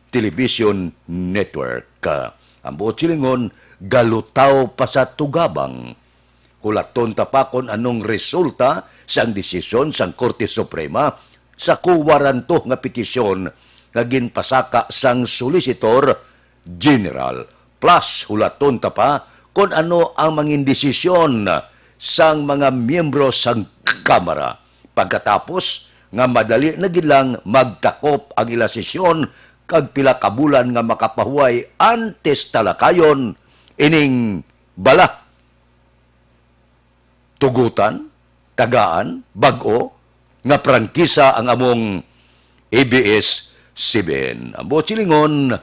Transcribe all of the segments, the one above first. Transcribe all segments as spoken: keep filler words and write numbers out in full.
Television Network. Ang buot silingon, galutaw pa sa tugabang. Hulaton ta pa kon anong resulta sang desisyon sang Korte Suprema sa kuwaranto nga petisyon nga ginpasaka sang Solicitor General. Plus, hulaton ta pa kon ano ang mangin desisyon sang mga miyembro sang Kamara. Pagkatapos nga madali na gid lang magtakop ang ila sesyon kag pila ka bulan nga makapahuway antes talakayon ining bala, tugutan, tagaan, bag-o nga prangkisa ang among A B S seven. Ang buot silingon,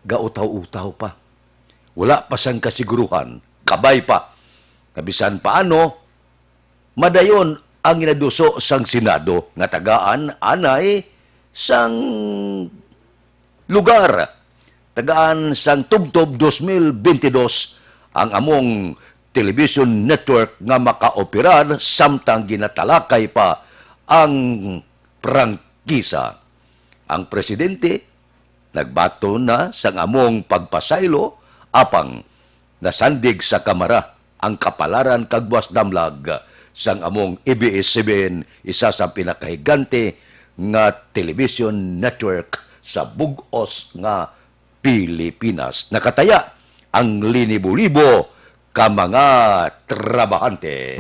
gautaw-utaw pa. Wala pa sang kasiguruhan, kabay pa. Nga bisan paano, madayon ang ginaduso sang Senado nga tagaan anay sang lugar. Tagaan sang tubtob dos mil bentidós ang among television network nga makaoperar samtang ginatalakay pa ang prangkisa. Ang presidente nagbaton na sang among pagpasaylo, apang nasandig sa Kamara ang kapalaran kag buas damlag sang among A B S seven, isa sa pinakahigante nga television network sa bug-os nga Pilipinas. Nakataya ang linibo-libo ka mga trabahante.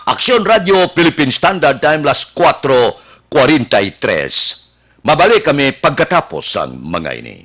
Aksyon Radio Philippine Standard Time, las kuwatro kwarenta y tres. Mabalik kami pagkatapos sang mga ini.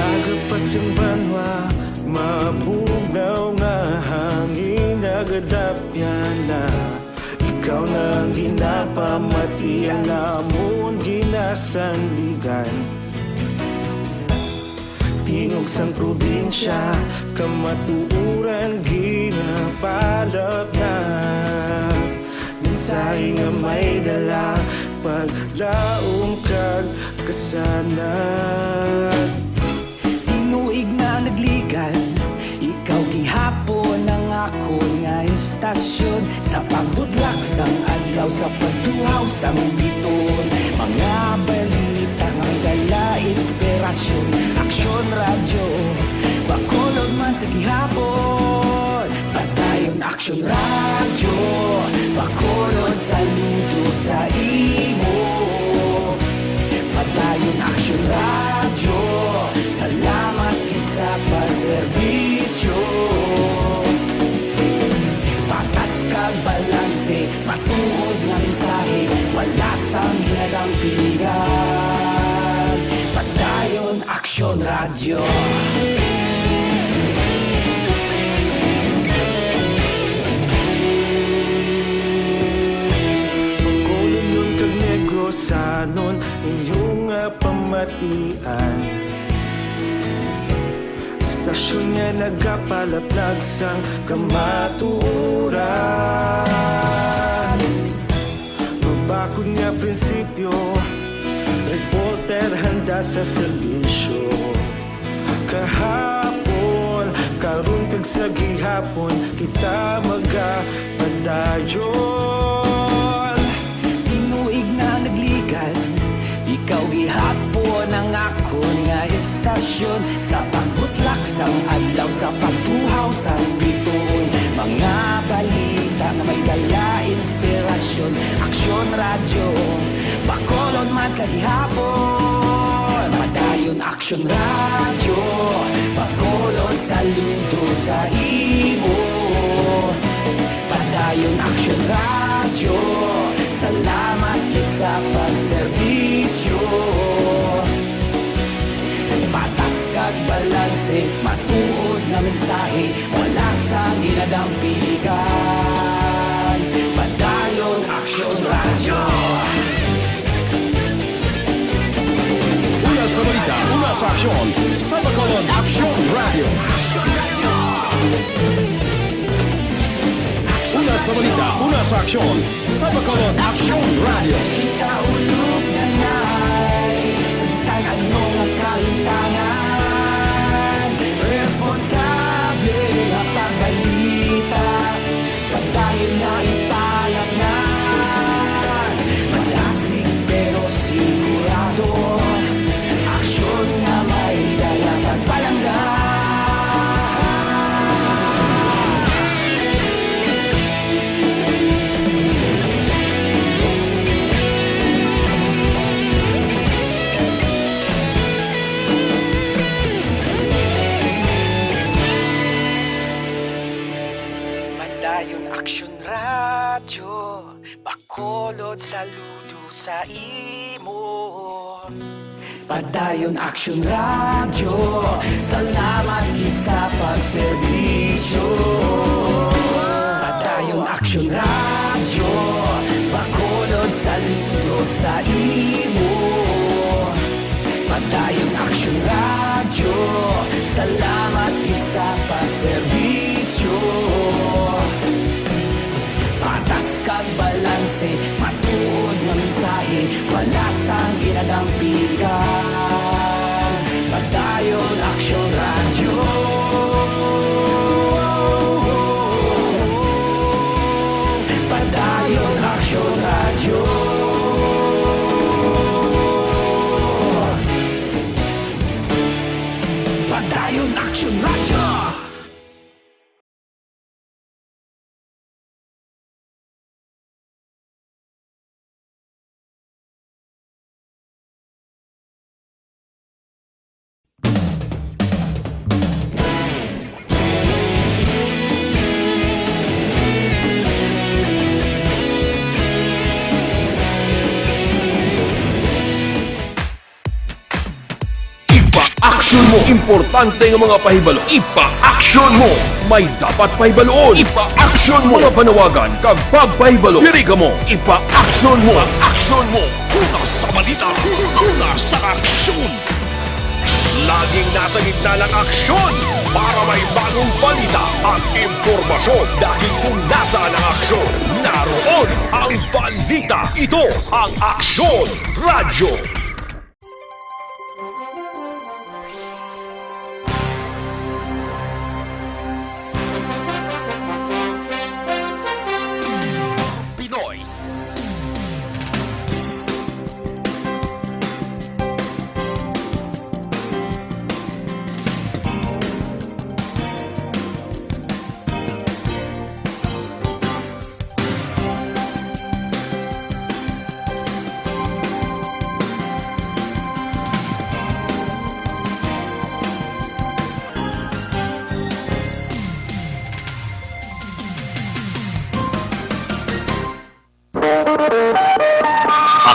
Aga pa sing banwa, mabugnaw nga hangin nagadapyan na. Ikaw na ang ginapamati, ang amon ginasandigan. Tingog sang probinsya, kamatuoran ginapalapnap. Mensahe nga may dala, paglaom kag kasanag. Tinuig na nagligan, ikaw gihapon ang akon nga istasyon. Sa pagbutlak sang adlaw, sa pagtuhaw sang bituon, mga balita nga may dala inspirasyon. Aksyon Radyo, Bacolod man sa gihapon. Padayon Aksyon Radyo, Bacolod, saludo sa imo. Padayon Aksyon Radyo, salamat gid sa pagserbisyo. Patas kag balanse, matuod nga mensahe, wala sang ginadampingan. Padayon Aksyon Radyo. Bacolodnon kag Negrosanon, inyo nga pamatian. Istasyon nga nagapalaplag sang kamatuoran. Mabakod nga prinsipyo, reporter handa sa serbisyo. Kahapon, karon kag sa gihapon, kita magapadayon. Tinuig na nagligan, ikaw gihapon ang akon nga istasyon. Sa pagbutlak sang adlaw, sa pagtuhaw sang bituon, mga balita nga may dala inspirasyon. Aksyon Radyo, Bacolod man sa gihapon. Radyo, Bacolod, saludo sa imo. Padayon Aksyon Radyo, salamat gid sa pagserbisyo. Patas kag balanse, matuod nga mensahe, wala sang ginadampigan. Padayon Aksyon Radyo. Una sa balita, una sa aksyon, sa Bacolod Aksyon Radyo. Una sa balita, una sa aksyon, sa Bacolod Aksyon Radyo. Kita ulog na ngay, sa bisan ano nga kahintangan, responsable nga pagbalita. Padayon nga ipalatnan, malasig pero sigurado, aksyon nga may dala kag palangga. Padayon Aksyon Radyo, Bacolod, saludo sa imo. Padayon Aksyon Radyo, salamat gid sa pagserbisyo. Padayon Aksyon Radyo, Bacolod, saludo sa imo. Padayon Aksyon Radyo, salamat gid sa pagserbisyo. Patas kag balanse, matuod nga mensahe, wala sang ginadampigan. Padayon Aksyon Radyo. Padayon Aksyon Radyo. Padayon Aksyon Radyo. Ipa-action mo. Importante nga mga pahibalo. Ipa-action mo. May dapat pahibaluon. Ipa-action mo. Mga panawagan kag pagpahibalo. Diri kamo. Ipa-action mo. Ipa-action mo. Una sa balita. Una sa aksyon. Laging nasa gitna ng aksyon. Para may bagong balita at impormasyon. Dahil kung nasaan ang aksyon, naroon ang balita. Ito ang Aksyon Radyo. Pinoy.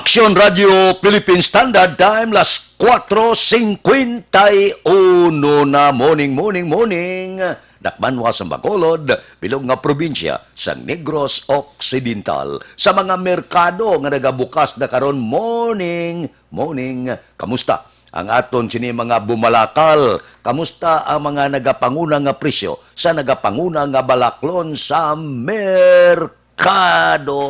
Aksyon Radio Philippine Standard Time, las cuatro cincuenta y uno na. Morning, morning, morning. Dakbanwa sa Bacolod, bilog nga probinsya sa Negros Occidental. Sa mga merkado nga nagabukas na karon, morning, morning. Kamusta ang aton sini mga bumalakal? Kamusta ang mga nagapanguna nga presyo sa nagapanguna nga balaklon sa merkado?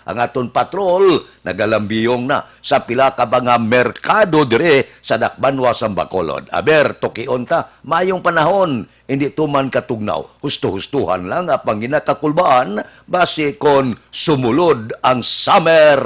Ang aton patrol nagalambiyong na sa pila ka mga merkado dire sa Dakbanwa sa Bacolod. Aber, tukion ta, mayong panahon, hindi tuman katugnaw, husto-hustuhan lang ang panginakakulbaan, basi kon sumulod ang summer,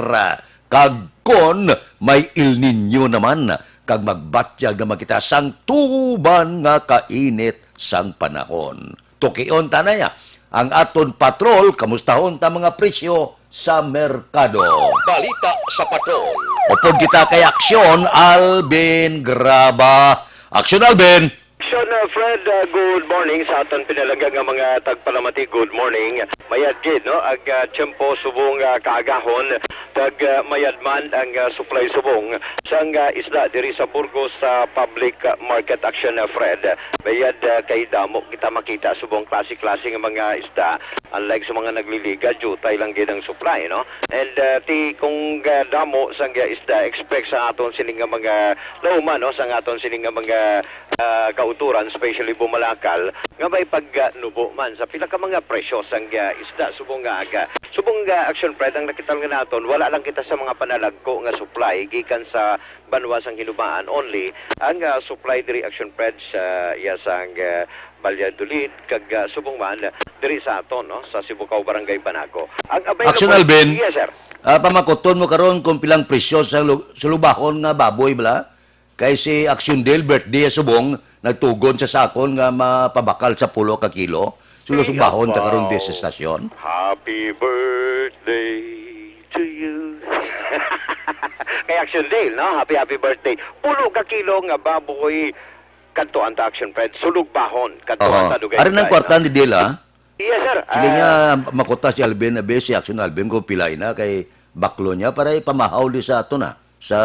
kag kon may El Niño naman, kag magbatyag naman kita sang tuban nga kainit sang panahon. Tukion ta na ya ang aton patrol, kamustahon ta mga presyo, sa merkado. Balita sa Patol. Upod kita kay Aksyon Alvin Graba. Aksyon Alvin! Aksyon, uh, Fred, uh, good morning sa aton pinalangga nga mga tagpalamati. Good morning. Mayad gid, no? Ang, uh, tiyempo subong, uh, kaagahon, kag, uh, mayad man ang, uh, supply subong sang, uh, isda diri sa Burgos sa public, uh, market, Aksyon, uh, Fred. Mayad, uh, kay damo kita makita subong klase-klase nga mga isda. Unlike sa mga nagliliga, diutay lang gid ang supply, no? And, uh, ti kung, uh, damo sang, uh, isda, expect sa aton sining nga mga lauma, no, sa aton sining nga mga, uh, kauturan, especially bumalakal, nga may pagnubo man sa pila ka mga presyo sang, uh, isda subong nga aga. Subong nga, Aksyon Fred, ang nakita nga naton, wala lang kita sa mga panalagko nga supply gikan sa banwa sang Hinumaan only ang, ah, supply diri, Aksyon Fred, sa iya sang, ah, Valladolid kag, ah, subong man diri sa aton, no, sa Sibukaw, Barangay Banaco. Ang available Aksyon Alvin, yes, sir. Ah, pamakuton mo karon kung pilang presyo sa lu-, sulubahon nga baboy, bala? Kay si Aksyon Dale, birthday subong, nagtugon sa sakon nga mapabakal sa pulo ka kilo. Sulusubahon ta karon di sa estasyon. Happy birthday to you. Kay Action Dale, no? Happy, happy birthday. Pulo ka kilo nga baboy, kadtuan ta, Action Fred. Sulog bahon, kadtuan Oho. ta, dugay Ari nang kwarta ni Dale, ah. Yes, sir. Sige Ah, nga, makuta si Alvin, abi, si Action Alvin, kung pilay na, kay baklo niya, para ipamahaw di sa ato na, sa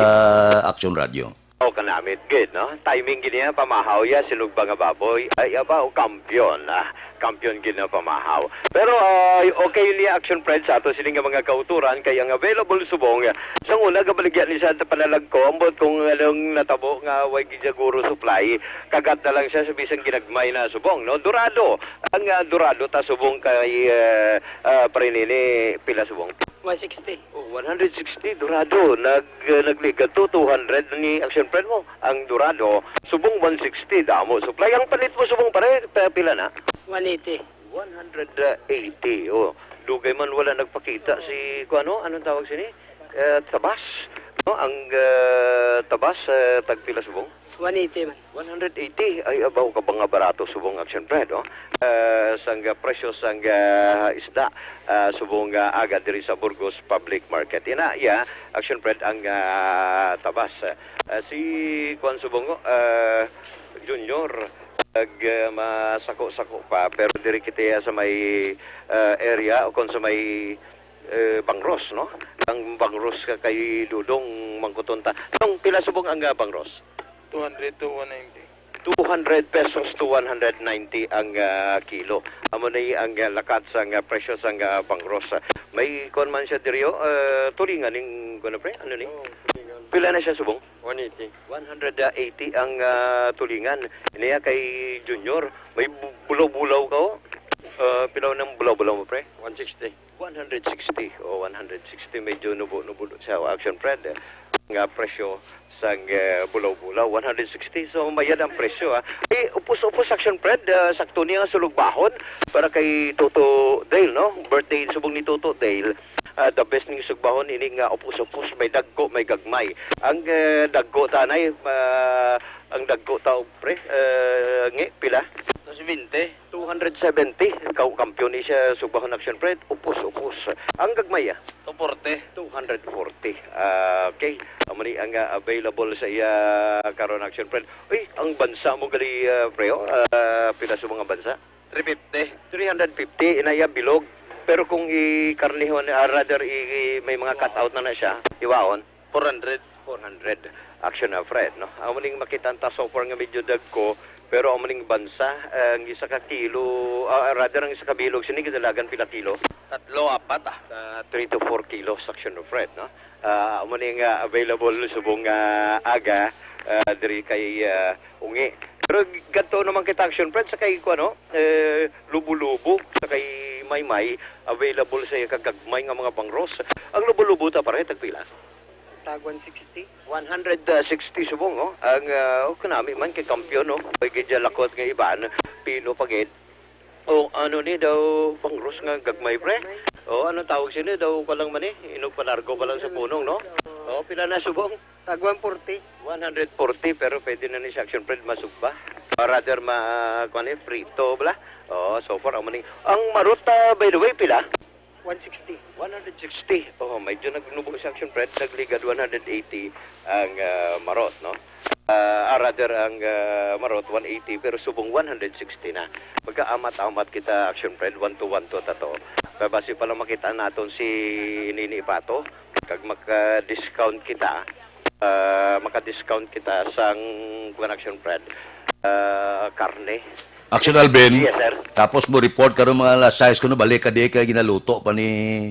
Action Radio. O, kanamit gid, no? Timing gid niya, pamahaw ya, sinugba nga baboy. Ay, aba, o, kampiyon, ah. Kampiyon gid na pamahaw. Pero, ah, okay niya, Action Fred, sa ato sini nga mga kauturan, kay ang available subong, ah, sa una, gabaligya ni sa panalagko, ambot kung anong natabo nga way gid siya guro supply, kagat na lang siya sa bisan ginagmay na subong, no? Dorado, ang, ah, dorado ta subong kay, ah, ah, parinini, pila subong? One sixty. Oh, one hundred sixty, dorado. Nag, uh, nagligat to, two hundred ni Action Friend mo. Ang dorado, subong one sixty, damo. Supply, ang palit mo subong pare, pa-, pila na? One eighty. One hundred eighty, oh. Dugay man wala nagpakita si, kung ano, anong tawag sini? Eh, tabas. No? Ang, uh, tabas, uh, tagpila subong? One eighty man. One hundred eighty, ay, abaw ka ba nga barato subong Action Fred, oh? Ah, sang, ah, presyo sang, ah, isda, ah, subong, ah, aga diri sa Burgos Public Market. Ina, iya, Action Fred ang, ah, tabas. Ah, si, kuwan subong, oh, ah, Junior, ag, ah, masako-sako pa, pero diri kita sa may, ah, area o kung sa may eh, bangros, no? Ang bangros ka kay Dudong Mangkuton ta. Nung pila subong ang, ah, bangros? Two hundred to one ninety. Two hundred pesos to one hundred ninety ang, ah, kilo. Amo ni ang, ah, lakat sa nga presyo sa nga bangros. May kon man siya diri, oh, eh, tulingan ning, kuwan, pre? Ano ni? Oo, tulingan. Pila na siya subong? One eighty. One hundred eighty ang, ah, tulingan. Niya kay Junior, may bu-, bulaw-bulaw ka, oh. Ah, pila nang bulaw-bulaw mo, pre? One sixty. One hundred sixty o one hundred sixty, medyo nubo-nubo sa Action Fred, eh, nga presyo sang, eh, bulaw-bulaw, one hundred sixty. So, mayad ang presyo, ah. Eh, upos-upos Action Fred, ah, sakto niya nga sulugbahon para kay Toto Dale, no? Birthday subong ni Toto Dale. Ah, the best ning sugbahon ini nga upos-upos, may dagko, may gagmay. Ang, eh, dagko tanay, ah, ang dagko ta, pre, eh, ngi, pila? Dos veinte. Two hundred seventy, kaw-, kampiyon ni siya, sugbahon Action Fred, upos, upos. Ang gagmay, ah? Two forty. Two hundred forty. Ah, okay. Amo ni ang, ah, available sa iya karon, Action Fred. Uy, ang bansa mo gali, ah, pre, oh, ah, pila sa mga bansa? Three fifty. Three hundred fifty, inaya bilog. Pero kung i-karnihon, ah, rather, i-, i-, may mga cut out na na siya, hiwaon. Four hundred. Four hundred. Action na, Fred, no? Amo ning makita ta so far nga medyo dagko, pero amo ning bansa, eh, ang isa ka kilo, ah, rather, ang isa ka bilog, sini kadalagan pila kilo? Tatlo, apat, ah. Ah, three to four kilos, Action na, Fred, no? Ah, amo ning, ah, available subong nga aga, ah, diri kay, ah, Ungi. Pero gadto naman kita, Action Fred, sa kay, kuwan, no? Eh, Lubo-Lubo, sa kay Maymay, available sa iya kagagmay nga mga bangros. Ang Lubo-Lubo ta, pare, tagpila? Tag one sixty. One hundred sixty subong, oh. Ang, ah, oh, kanami man kay kampiyon, no? Kay gid dyan lakot nga iban, pino pa gid. Oh, ano ni daw, bangros nga gagmay, pre? Oh, anong tawag sini daw, pa lang man eh? Inog palargo pa lang sa punong, no? Oh, pila na subong? Tag one forty. One hundred forty, pero pwede na ni sa Action Fred masugba. Or rather, ma-, kuwan eh, prito, bala. Oh, so far, amo ni. Ang marot, ah, by the way, pila? One sixty. One hundred sixty. Oh, medyo nagnubo si Action Fred, nagligad one hundred eighty ang, ah, Marot, no? Ah, ah, rather, ang, ah, Marot, one eighty, pero subong one hundred sixty na. Magkaamat-amat kita, Action Fred, one to one to ta to. Kaya basi pa lang makita naton si Nini Pato, kag maka-discount kita, ah, maka-discount kita sang, kuwan, Action Fred, ah, karne. Action Alvin. Yes, sir. Tapos mo report karon mga alas sais kuno, balik ka di kay ginaluto pa ni,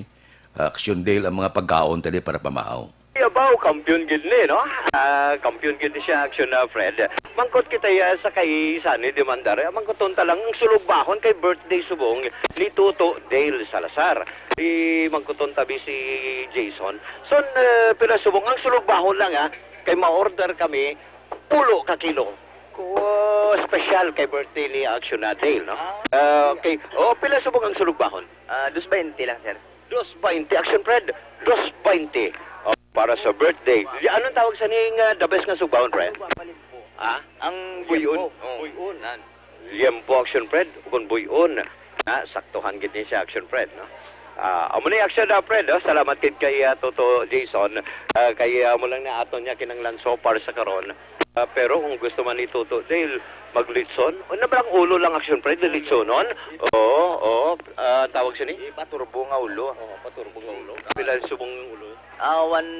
ah, Action Dale ang mga pagkaon tadi para pamahaw. Yabaw, kampiyon gid ni, no? Ah, kampiyon gid ni siya, Action, ah, Fred. Mangkot kita ya sa kay Sunny Demandar. Mangkoton ta lang ang sulugbahon kay birthday subong ni Toto Dale Salazar. Di mangkoton tabi si Jason. So, ah, pila subong ang sulugbahon lang, ah, kay ma-order kami pulo ka kilo. Ko, special kay birthday ni Action na Dale, no? Ah, okay. Oh, pila subong ang sulugbahon? Ah, dos bainte lang, sir. Dos bainte, Action Fred. Dos bainte. Oh, para sa birthday. Ya, anong tawag sa ning, ah, the best nga sulugbahon, Fred? Ah? Ang buyon. Oh. Buyon. Nan. Liempo, Action Fred, kung buyon. Ah, saktuhan gid ni siya, Action Fred, no? Ah, amo ni Action, ah, Fred, oh. Salamat gid kay, ah, Toto Jason. Ah, kay, ah, amo lang na aton niya kinanglan so far sa karon. Ah, pero kung gusto man ni Toto Dale maglitson, o, na ba ang ulo lang, Action Fred, litsonon? Oo, oo. Ah, tawag sini? Paturbo nga ulo. Oo, paturbo nga ulo. Pila ang subong ng ulo? Ah, one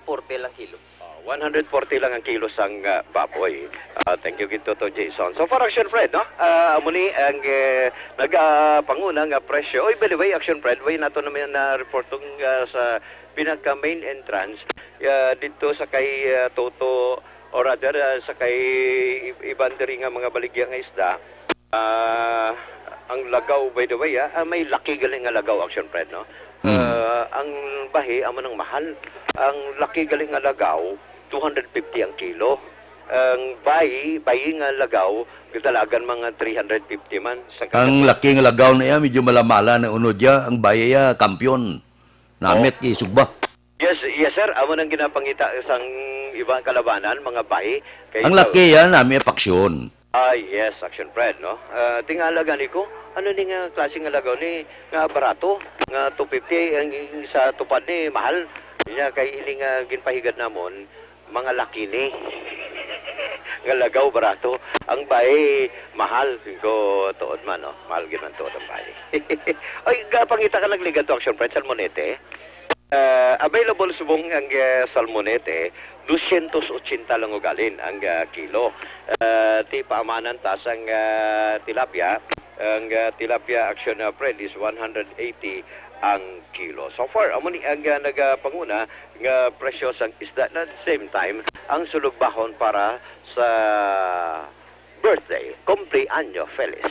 forty lang kilo. Ah, one hundred forty lang ang kilo sang, ah, baboy. Ah, thank you gid, Toto Jason. So far, Action Fred, no? Ah, amo ni ang, eh, nagapanguna nga presyo. Oy, by the way, Action Fred, way nato naman na report tong, ah, sa pinaka main entrance, ah, dito sa kay, ah, Toto, or rather, ah, sa kay i-, iban diri nga mga baligya nga isda. Ah, ang lagaw, by the way, ah, ah, may laki gali nga lagaw, Action Fred, no? Hmm. Ah, ang bahi, amo nang mahal. Ang laki gali nga lagaw, two hundred fifty ang kilo. Ang bayi, bayi nga lagaw, gidalagan mga three hundred fifty man. Sa Ang kada laki nga lagaw na iya, medyo malamala na unod iya. Ang bayi iya, kampiyon. Namit Oh. isugba. Yes, yes, sir. Amo nang ginapangita sang ibang kalabanan, mga bayi. Kay Ang sa laki yan, nami paksyon. Ah, yes, Action Fred, no? Ah, tingala gani ko, ano ni nga klase nga lagaw ni nga barato, nga two fifty, ang, ang sa tupad ni mahal. Niya kay ini nga ginpahigad namon, mga laki ni. Nga lagaw barato, ang bayi mahal. Ko tuod man, no? Mahal gid man tuod ang bayi. Ay, gapangita ka nagligad to, Action Fred, salmonete. Ah, available subong ang, eh, salmonete, dosyentos ochenta lang ugalin ang, ah, kilo. Ah, ti paamanan ta sang, ah, tilapia, ang, ah, tilapia, Action, ah, Fred, is one hundred eighty ang kilo. So far, amo ni ang, ah, nagapanguna nga presyo sang isda. At the same time, ang sulugbahon para sa birthday, cumpleaños feliz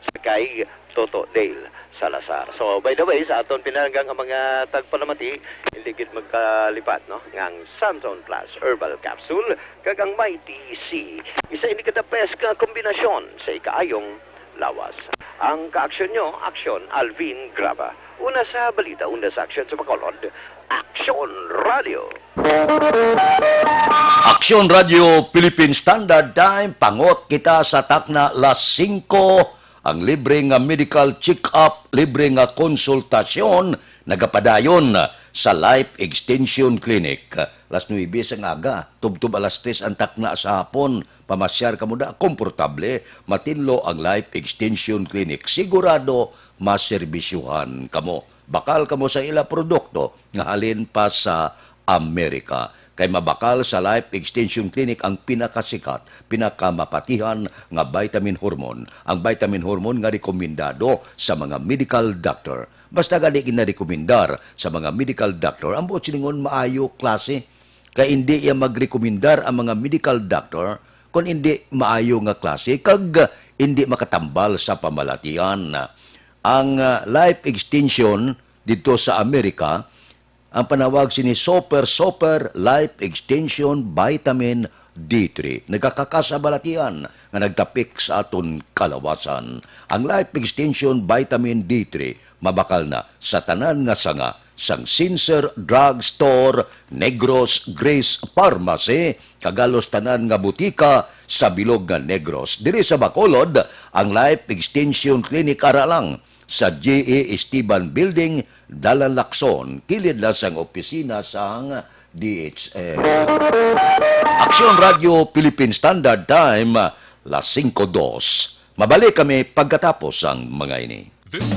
sa kay Toto Dale Salazar. So, by the way, sa aton pinalangga nga mga tagpalamati, hindi gid magkalipat, no, nga ang Santon Plus Herbal Capsule kag ang Mighty C, isa ini ka the best nga kombinasyon sa ikaayong lawas. Ang kaaksyon nyo, aksyon, Alvin Graba. Una sa balita, una sa aksyon sa Bacolod, Aksyon Radio. Aksyon Radio Philippine Standard Time, pangot kita sa takna las singko, ang libre nga medical check-up, libre nga konsultasyon, nagapadayon sa Life Extension Clinic. Las nuebe sang aga, tubtob alas tres ang takna sa hapon. Pamasyar kamo da, komportable, matinlo ang Life Extension Clinic. Sigurado, maserbisyuhan kamo. Bakal kamo sa ila produkto nga halin pa sa Amerika. Kay mabakal sa Life Extension Clinic ang pinakasikat, pinakamapatihan nga vitamin hormone. Ang vitamin hormone nga rekomendado sa mga medical doctor. Basta gani ginarekomendar sa mga medical doctor, ang buot silingon maayo klase. Kay indi iya magrekomendar ang mga medical doctor kon indi maayo nga klase kag indi makatambal sa pamalatian. Ang, ah, life extension didto sa Amerika, ang panawag sini Super Super Life Extension Vitamin D three. Nagakakasabalatian nga nagtapik sa aton kalawasan. Ang Life Extension Vitamin D three mabakal na sa tanan nga sanga sang Sincere Drug Store, Negros Grace Pharmacy, kag halos tanan nga butika sa bilog nga Negros. Diri sa Bacolod, ang Life Extension Clinic ara lang sa J A Esteban Building, Dalan Lacson, kilid lang sang opisina sang D H S. Aksyon Radio Philippine Standard Time, las singko dos. Mabalik kami pagkatapos sang mga ini. This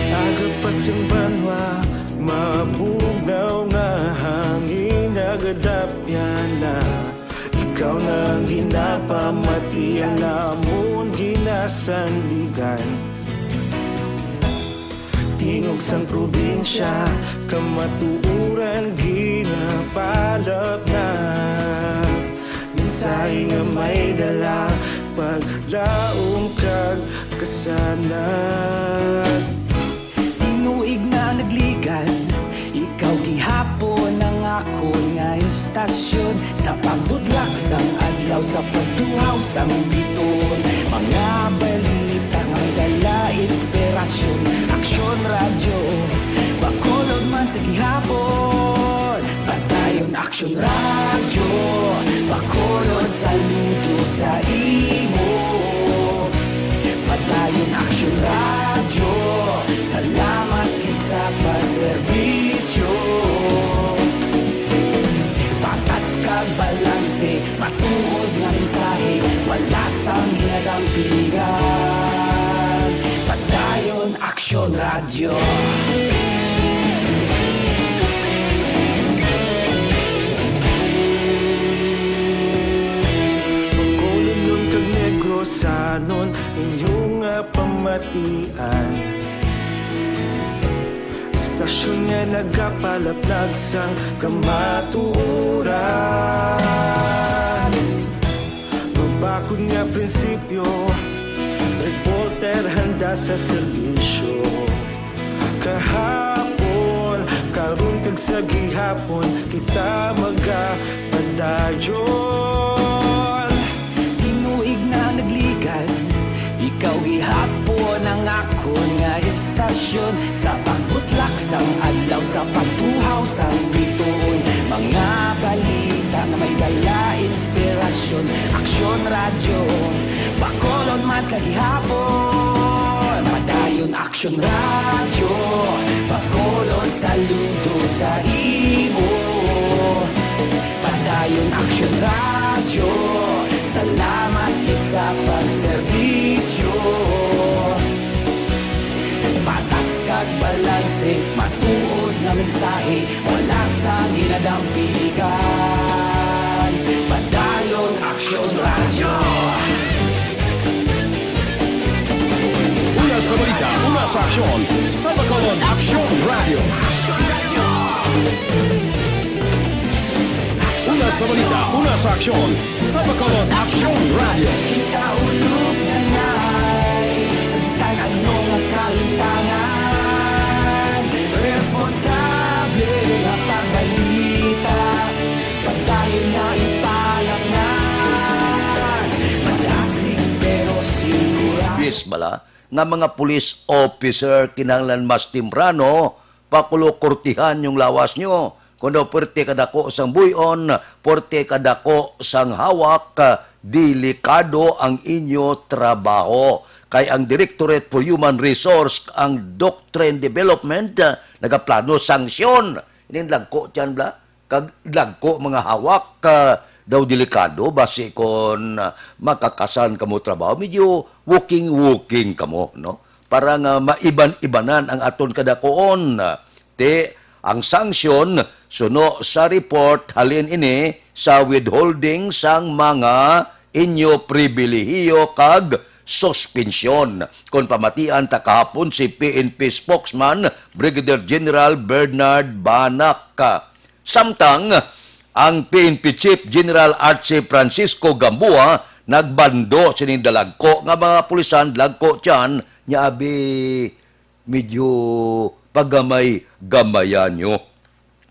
Aga pa sing banwa, mabugnaw nga hangin nagadapyan na. Ikaw na ang ginapamati, ang amon ginasandigan. Tingog sang probinsya, kamatuoran ginapalapnap. Mensahe nga may dala, paglaom kag kasanag. Tinuig na nagligan, ikaw gihapon ang akon nga istasyon. Sa pagbutlak sang adlaw, sa pagtuhaw sang biton, mga balita nga may dala inspirasyon. Aksyon Radyo, Bacolod man sa gihapon. Padayon Aksyon Radyo, Bacolod, saludo sa imo. Padayon Aksyon Radyo, salamat gid sa pagserbisyo. Patas kag balanse, matuod nga mensahe, wala sang ginadampigan. Padayon Aksyon Radyo. Bacolodnon kag Negrosanon, inyo nga pamatian. Istasyon nga nagapalaplag sang kamatuoran. Mabakod nga prinsipyo, reporter handa sa serbisyo. Kahapon, karon kag sa gihapon, kita magapadayon. Tinuig na nagligan, ikaw gihapon ang akon nga istasyon. Sa pagbutlak sang adlaw, sa pagtuhaw sang bituon, mga balita nga may dala inspirasyon. Aksyon Radyo, Bacolod man sa gihapon. Padayon Aksyon Radyo, Bacolod, saludo sa imo. Padayon Aksyon Radyo, salamat gid sa pagserbisyo. Patas kag balanse, matuod nga mensahe, wala sang ginadampigan. Padayon Aksyon Radyo. Una sa balita, una sa aksyon, sa Bacolod Aksyon Radyo. Una sa balita, una sa aksyon, sa Bacolod Aksyon Radyo. Kita ulog na ngay sa bisan ano nga kalintangan. Responsable nga pagbalita, padayon na ipalapngan. Madasig pero sigurado. Bis bala nga mga police officer kinahanglan mas temprano, pakulo, kurtihan yung lawas nyo. Kung daw puwerte kadako sang buy-on, puwerte kadako sang hawak, delikado ang inyo trabaho. Kay ang Directorate for Human Resource, ang Doctrine Development, nagaplano sanksyon. Ining lagko tiyan bla, kag lagko mga hawak, ah, daw delikado, basi kon, ah, makakasan kamo trabaho, medyo walking-walking kamo, no? Para nga maiban-ibanan ang aton kadakuon. Ti, ang sanksyon, suno sa report, halin ini sa withholding sang mga inyo pribilehiyo kag suspensyon. Kon pamatian ta kahapon si P N P spokesman Brigadier General Bernard Banac. Samtang ang P N P Chief General Archie Francisco Gamboa nagbando sining dalagko nga mga pulisan, lagko tiyan, nya abi medyo pagamay-gamayan nyo.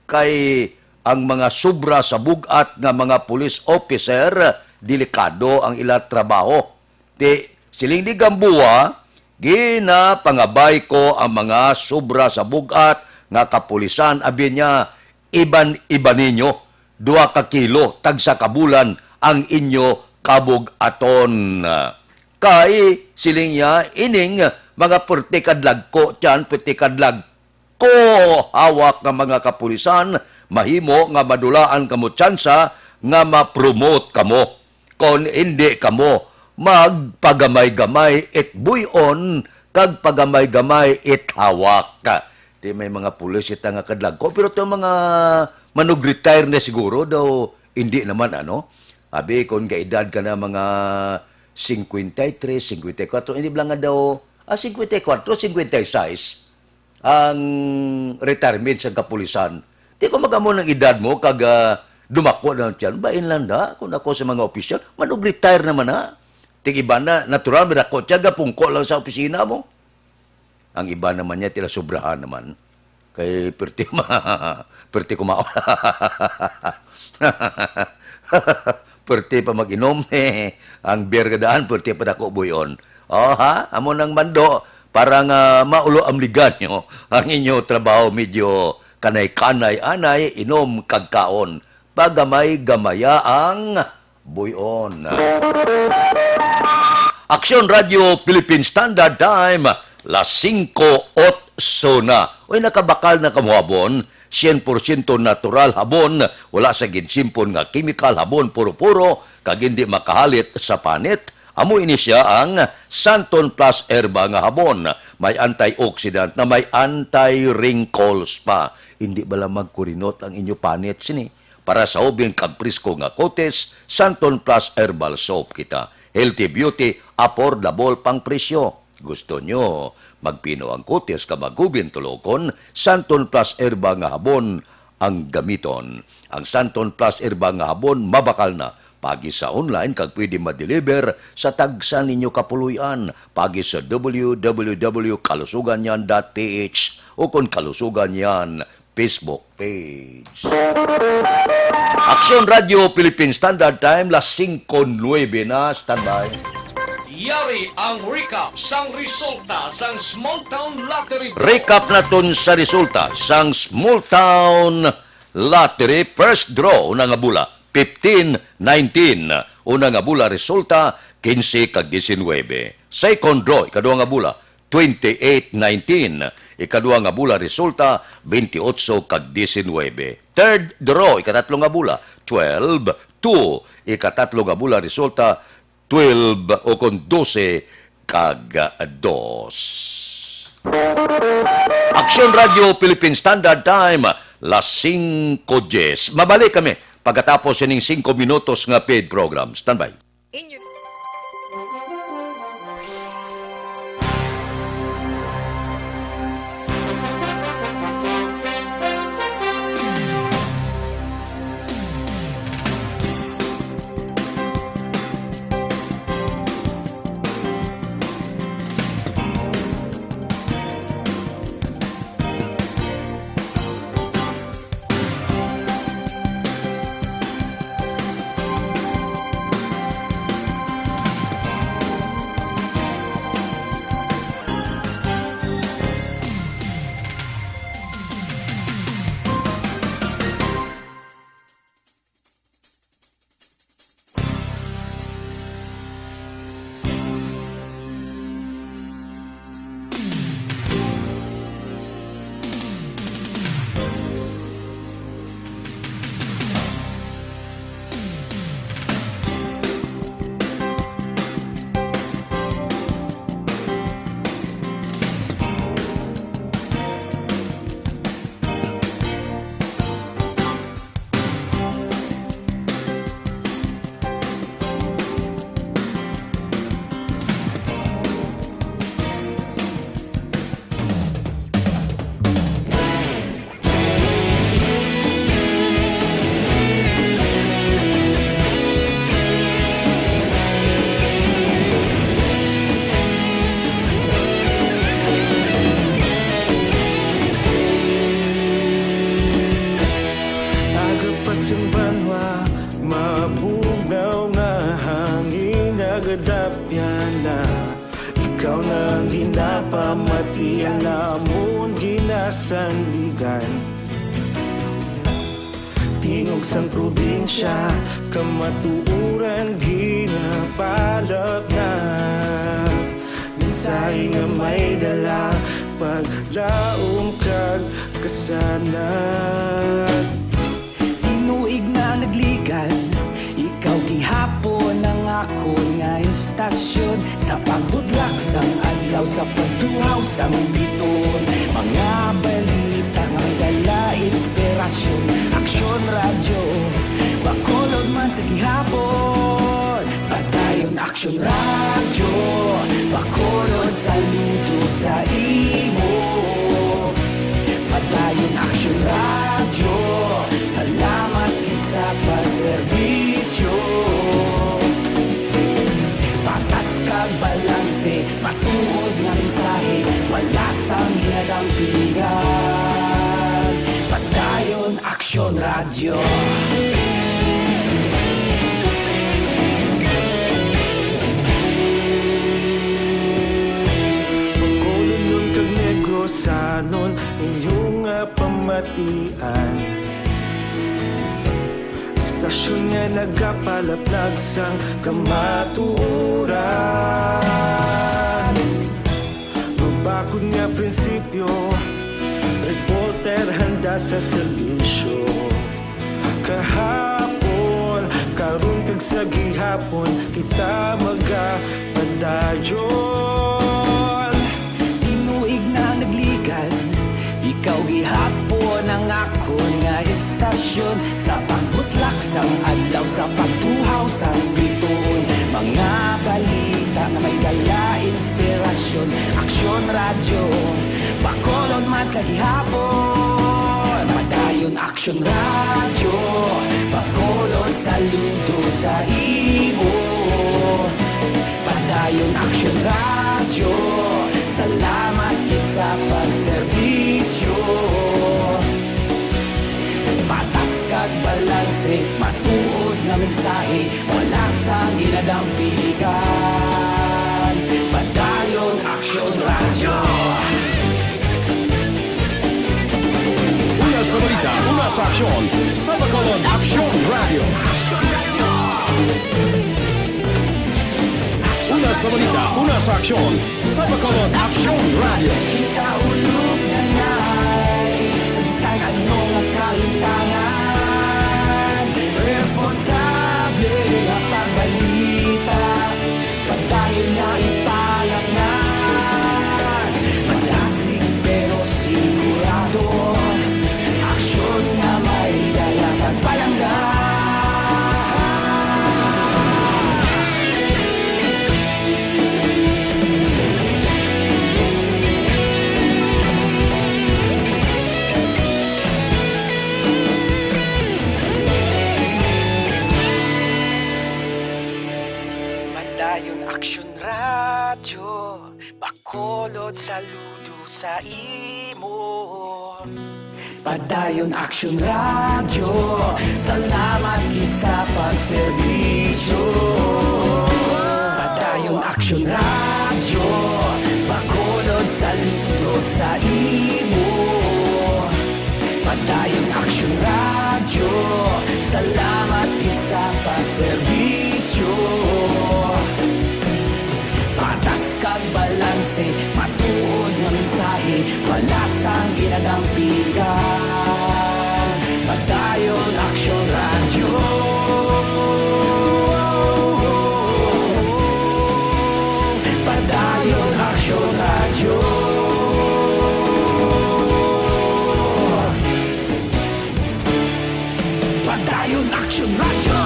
Kay ang mga sobra sa bug-at nga mga police officer, delikado ang ila trabaho. Ti, siling ni Gamboa, "Ginapangabay ko ang mga sobra sa bug-at nga kapulisan," abi niya, "iban-iban ninyo, duha ka kilo, tagsa ka bulan ang inyo kabug-aton." Kay, siling niya, ining mga perti ka dagko tiyan, perti ka dagko hawak nga mga kapulisan, mahimo nga madulaan kamo tsansa nga ma-promote kamo. Kon indi kamo magpagamay-gamay it buy-on kag pagamay-gamay it hawak. Ti may mga pulis ita nga kadlagko, pero to mga manug-retire na siguro daw, hindi naman, ano? Abi, kon kaedad ka na mga cincuenta y tres, cincuenta y cuatro, hindi lang nga daw, ah, cincuenta y cuatro, cincuenta y seis ang retirement sa kapulisan. Di ko magamo ng edad mo, kag, ah, dumako na ang tiyan. Bain lang na, kung ako sa mga opisyal, manug-retire naman na. Ting iba na, natural, madako tiyan, gapungko lang sa opisina mo. Ang iba naman niya, tila sobrahan naman. Kay perti ma-, perti kumaon. Perti pa mag-inom, eh. Ang beer kadaan, perti pa dako buyon. Oh, ha? Amo nang mando, para nga maulo ang liganyo. Ang inyo trabaho medyo kanay-kanay, anay, inom kag kaon. Pagamay-gamaya ang buyon. Aksyon Radio Philippine Standard Time, las singko otso na. Uy, nakabakal na kamo habon, sien porsyento natural habon, wala sa ginsimpon nga kemikal, habon puro-puro, kag hindi makahalit sa panit. Amo ini sia ang Santon Plus Herba nga habon. May antioxidant na may anti-wrinkles pa. Hindi bala magkurinot ang inyo panit sini? Para sa ubing kag presko nga kutis, Santon Plus Herbal Soap kita. Healthy beauty, affordable pang presyo. Gusto nyo magpino ang kutis ka magubin tulokon? Santon Plus Herba nga habon ang gamiton. Ang Santon Plus Herba nga habon mabakal na. Pagi sa online kag pwede ma-deliver sa tagsa ninyo kapuloy-an. Pagi sa w w w kalusuganyan dot p h o kon Kalusugan Yan Facebook page. Aksyon Radio Philippine Standard Time, las singko nuebe na. Standby. Yari ang recap sang resulta sang Small Town Lottery Draw. Recap naton sa resulta sang Small Town Lottery. First draw, una nga bula, fifteen nineteen. Una nga bula, resulta, quince kag diecinuebe. Second draw, ikadua nga bula, twenty-eight nineteen. Ikadua nga bula, resulta, twenty-eight kag diecinuebe. Third draw, ikatatlo nga bula, twelve two. Ikatatlo nga bula, resulta, twelve o kon dose kag dos. Aksyon Radio Philippine Standard Time, las singko dies. Mabalik kami pagkatapos sining singko minutos nga paid program. Standby. In your Agapas ang banwa, mabugnaw nga hangin, nagadapyan Pamatian namon ginasandigan, tingog sang probinsya, kamatuoran ginapalapnap. Mensahe nga may dala, paglaom kag kasanag. Tinuig na nagligad, ikaw gihapon ang akon nga istasyon. Sa pagbudlak sang adlaw, sa pagtuhaw sang bituon, mga balita nga may dala inspirasyon. Aksyon Radyo, Bacolod man sa gihapon. Padayon Aksyon Radyo, Bacolod, saludo sa imo. Padayon Aksyon Radyo, salamat gid sa pagserbisyo. Patas kag balanse, matuod nga mensahe, wala sang ginadampigan. Padayon Aksyon Radyo. Bacolodnon kag Negrosanon, inyo nga pamatian. Istasyon nga nagapalaplag sang kamatuoran. Mabakod nga prinsipyo, reporter handa sa serbisyo. Kahapon, karon kag sa gihapon, kita magapadayon. Tinuig na nagligad, ikaw gihapon ang akon nga istasyon. Sa pagbutlak sang adlaw, sa pagtuhaw sang bituon, mga balita nga may dala inspirasyon. Aksyon Radyo, Bacolod man sa gihapon. Padayon Aksyon Radyo, Bacolod, saludo sa imo. Padayon Aksyon Radyo, salamat gid sa pagserbisyo. Patas kag balanse, matuod nga mensahe, wala sang ginadampigan. Padayon Aksyon Radyo. Una sa balita, una sa aksyon, sa Bacolod Aksyon Radyo. Una sa balita, una sa aksyon, sa Bacolod Aksyon Radyo. Kita ulog na ngay, sa bisan ano nga kalimtangan, responsable nga pagbalita, padayon nga ipalapngan. Madasig pero sigurado, aksyon nga may dala kag palangga. Padayon Aksyon Radyo, Bacolod, saludo sa imo. Padayon Aksyon Radyo, salamat gid sa pagserbisyo. Padayon Aksyon Radyo, Bacolod, saludo sa imo. Padayon Aksyon Radyo, salamat gid sa pagserbisyo. Patas kag balanse, matuod nga mensahe, wala sang ginadampigan. Padayon Aksyon Radyo. Padayon Aksyon Radyo. Padayon Aksyon Radyo.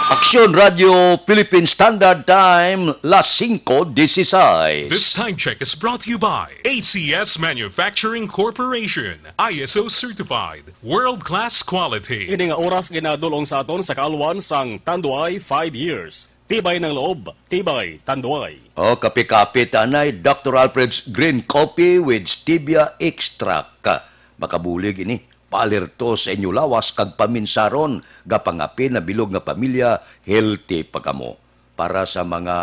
Aksyon Radyo Philippine Standard Time, las singko dieciséis. This time check is brought to you by A C S Manufacturing Corporation, I S O certified, world-class quality. Ini nga oras ginadul-ong sa aton sa kaalwan sang Tanduay five years. Tibay ng loob, tibay Tanduay. O, kape-kape, tanay, Doctor Alfred's Green Coffee with Stevia Extract. Makabulig ini. paalerto sa inyo lawas kag paminsaron, gapangapil na bilog nga pamilya, healthy pa kamo. Para sa mga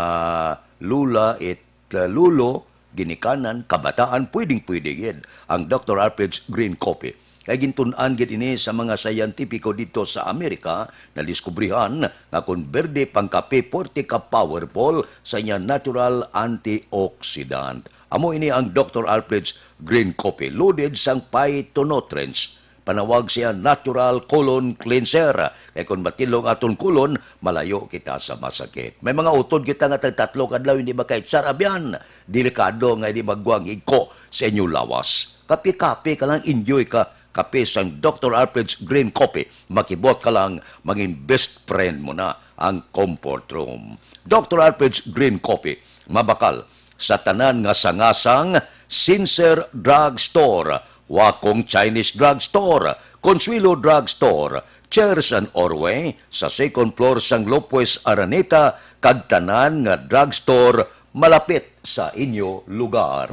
lula it, uh, lulo, ginikanan, kabataan, pwedeng-pwede gid ang Doctor Alfred's Green Coffee. Kay gintun-an gid ini sa mga siyentipiko dito sa Amerika, nadiskubrihan nga kon berde pang kape, forte ka powerful sa iya natural antioxidant. Amo ini ang Doctor Alfred's Green Coffee, loaded sang phytonutrients. Panawag siya natural colon cleanser. Kay kon matilong aton colon, malayo kita sa masakit. May mga utod kita nga tagtatlo kadlaw hindi maka-H R, abyan. Delikado nga hindi magwang higko sa inyo lawas. Kape-kape ka lang, enjoy ka. Kape sang Doctor Alfred's Green Coffee. Makibot ka lang, mangin best friend mo na ang comfort room. Doctor Alfred's Green Coffee, mabakal sa tanan nga sangasang Sincere Drug Store, Wakong Chinese Drug Store, Consuelo Drug Store, Chairs and Orway sa second floor sang Lopez Araneta, kag tanan nga drug store malapit sa inyo lugar.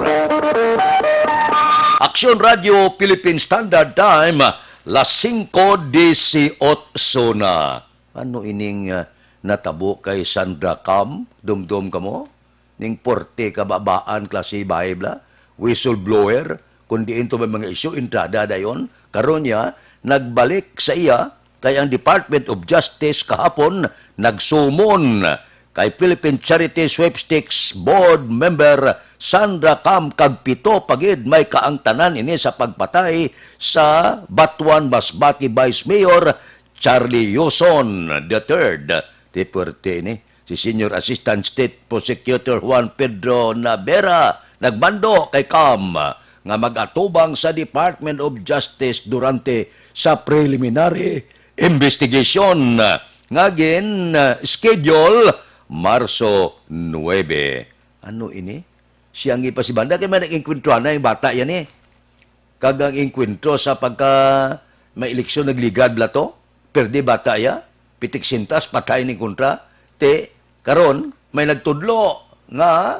Aksyon Radio Philippine Standard Time, las singko disiotso na. Ano ining, ah, natabo kay Sandra Cam? Dumdom kamo? Ning porte kababaan klase bahay bla, whistleblower, kun diin to may mga isyu, entrada dayon. Karon niya, nagbalik sa iya, kay ang Department of Justice kahapon nagsumon kay Philippine Charity Sweepstakes Board member Sandra Cam kag pito pa gid may kaangtanan ini sa pagpatay sa Batuan Masbate Vice Mayor Charlie Yuson the third. Ti puwerte ini. Si Senior Assistant State Prosecutor Juan Pedro Navera nagmando kay Cam nga mag-atubang sa Department of Justice durante sa preliminary investigation nga gin, uh, schedule Marso nuebe. Ano ini? Siya ang ipasibanda kay may nag-engkwentro na yung bata yan eh. Kag ang engkwentro sa pagka may eleksyon nagligad bala to, perde bata iya, pitik sintas patay ni kontra, te, karon may nagtudlo nga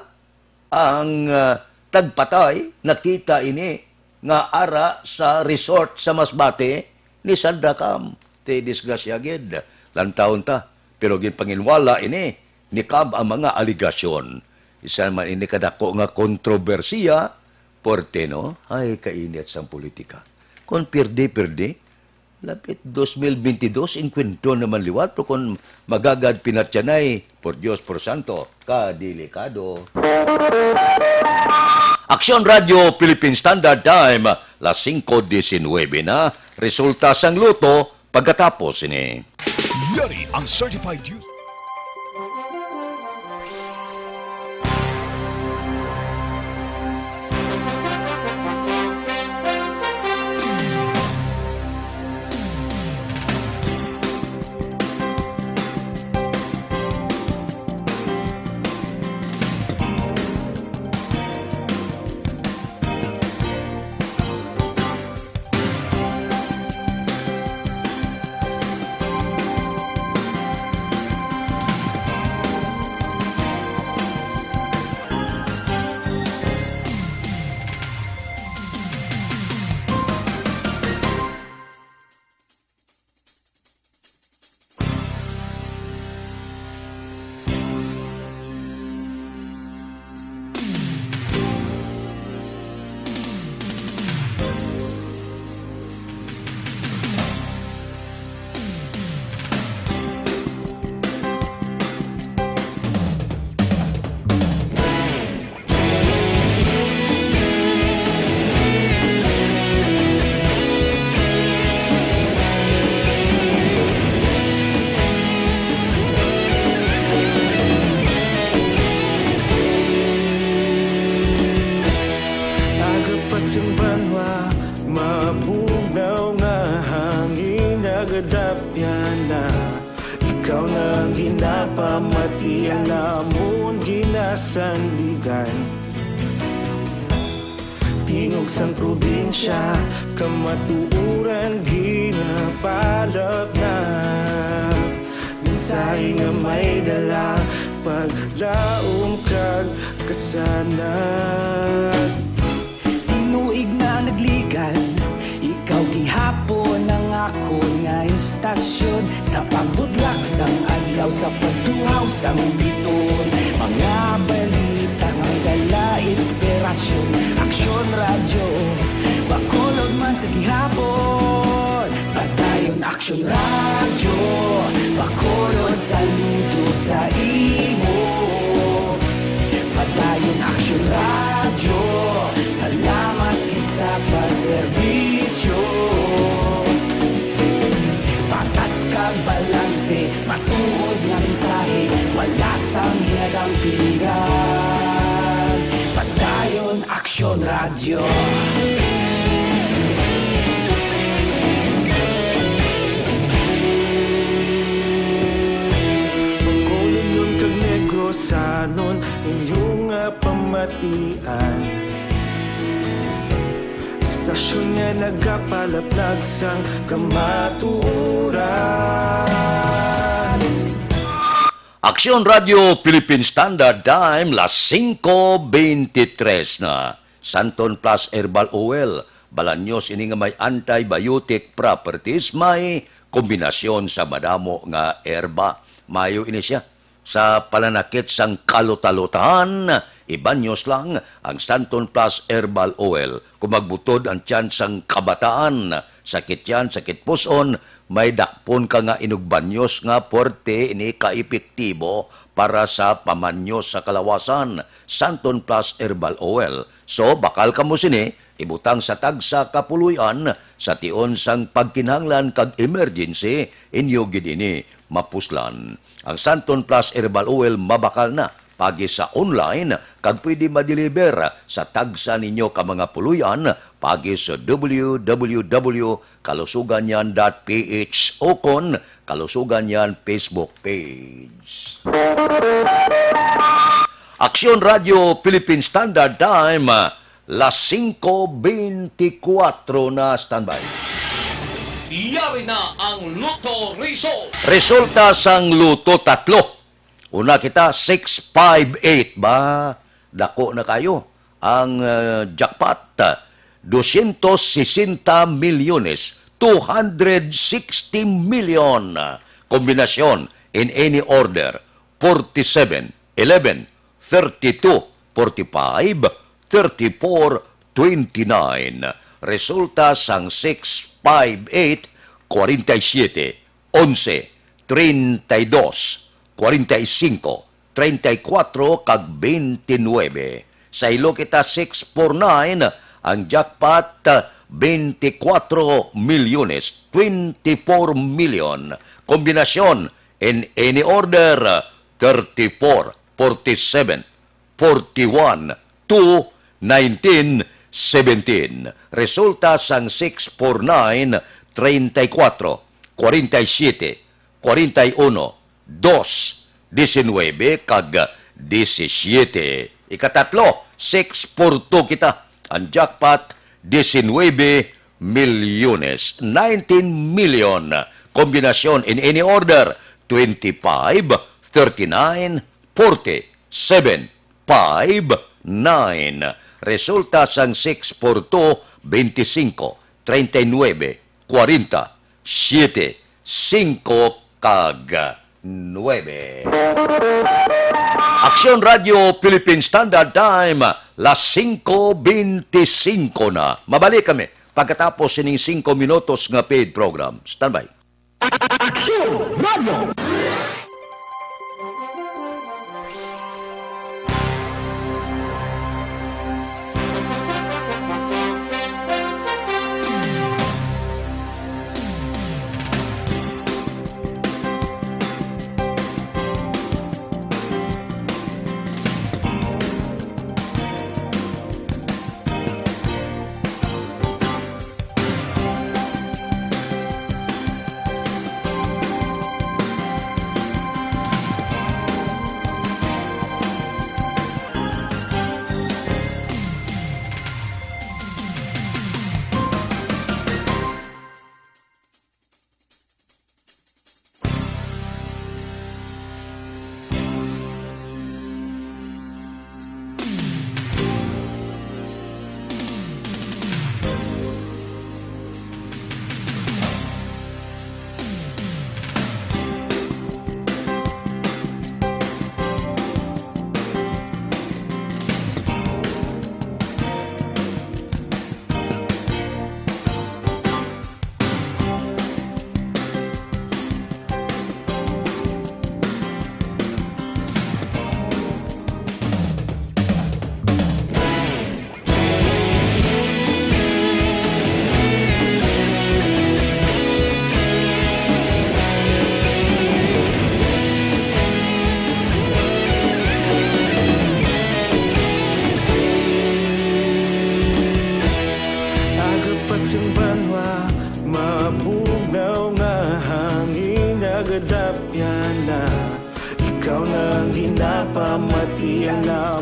ang, ah, tagpatay nakita ini nga ara sa resort sa Masbate ni Sandra Cam. Te, disgrasya gid, lantawon ta. Pero ginpanginwala ini ni Cam ang mga alegasyon. Isa man ini kadako nga kontrobersiya, porte, no? Ay, kainit sang politika. Kon pirdi-pirdi, lapit dos mil bentidós, engkwentro naman liwat, pero kon magagad pinatyanay, por Dios, por santo, kadelikado. Aksyon Radio Philippine Standard Time, las singko disinwebe na. Resulta sang luto pagkatapos ini. Yari ang certified use. Aga pa sang banwa, mabugnaw nga hangin, nagadapyan na. Ikaw na ang ginapamati, ang namon ginasandigan. Tingog sang probinsya, kamatuoran ginapalapnap. Mensahe nga may dala, paglaom kag kasanag. Tinuig na nagligad, ikaw gihapon Sa pagbudlak sang adlaw, sa pagtuhaw sang biton, mga balita nga dala inspirasyon. Aksyon Radyo, Bacolod man sa gihapon. Padayon Aksyon Radyo, Bacolod saludo sa imo. Padayon Aksyon Radyo, salamat sa pagserbisyo. Patas kag balanse, matuod nga mensahe, wala sang hinadang pilihan. Padayon Aksyon Radyo. Bacolodnon kag Negrosanon, inyo nga pamatian. Istasyon nga nagapalaplag sang kamatuoran. Aksyon Radyo Philippine Standard Time, las singko beintitres na. Santon Plus Herbal Oil, balanyos ini nga may antibiotic properties, may kombinasyon sa madamo nga herba. Mayo ini siya sa pananakit sang kalutalotan. Ibanyos lang ang Santon Plus Herbal Oil. Kung magbutod ang tiyan sang kabataan, sakit tiyan, sakit puson, may dakpon ka nga inugbanyos nga puwerte ini ka epektibo para sa pamanyos sa kalawasan. Santon Plus Herbal Oil. So, bakal kamo sini, ibutang sa tagsa ka puloy-an sa tion sang pagkinahanglan kag emergency, inyo gid ini mapuslan. Ang Santon Plus Herbal Oil mabakal na pagi sa online kag pwede ma-deliver sa tagsa ninyo ka mga puloy-an pagi sa w w w kalusuganyan dot p h ukon Kalusuganyan Facebook page. Aksyon Radyo Philippine Standard Time, las singko beintikwatro na. Standby. Yari na ang Lotto Result. Resulta sang Lotto tatlo. Una kita, six five eight. Ba, dako na kayo ang, uh, jackpot. Dosyentos sesenta milyones, two hundred sixty million. Kombinasyon in any order, forty-seven, eleven, thirty-two, forty-five, thirty-four, twenty-nine. Resulta sang six five eight, forty-seven, onse, treinta y dos, forty-cinco, treinta y cuatro, kag veintinuebe. Sa ilo kita six four nine, ang jackpot, veinticuatro milyones, twenty-four million. Kombinasyon, in any order, thirty-four, forty-seven, forty-one, two, nineteen, seventeen. Resulta sang six four nine, treinta y cuatro, forty-seven, forty-uno, dos, diecinuebe, kag diecisiete. Ikatatlo, six four two kita. Ang jackpot, diecinuebe milyones, nineteen million. Kombinasyon in any order, twenty-five, thirty-nine, forty, seven, five, nine. Resulta sang six four two, veinticinco, treinta y nuebe, cuarenta, siete, cinco, kag nuebe. Aksyon Radyo Philippine Standard Time, las singko beinticinco na. Mabalik kami pagkatapos sining singko minutos nga paid program. Standby. Aksyon Radyo.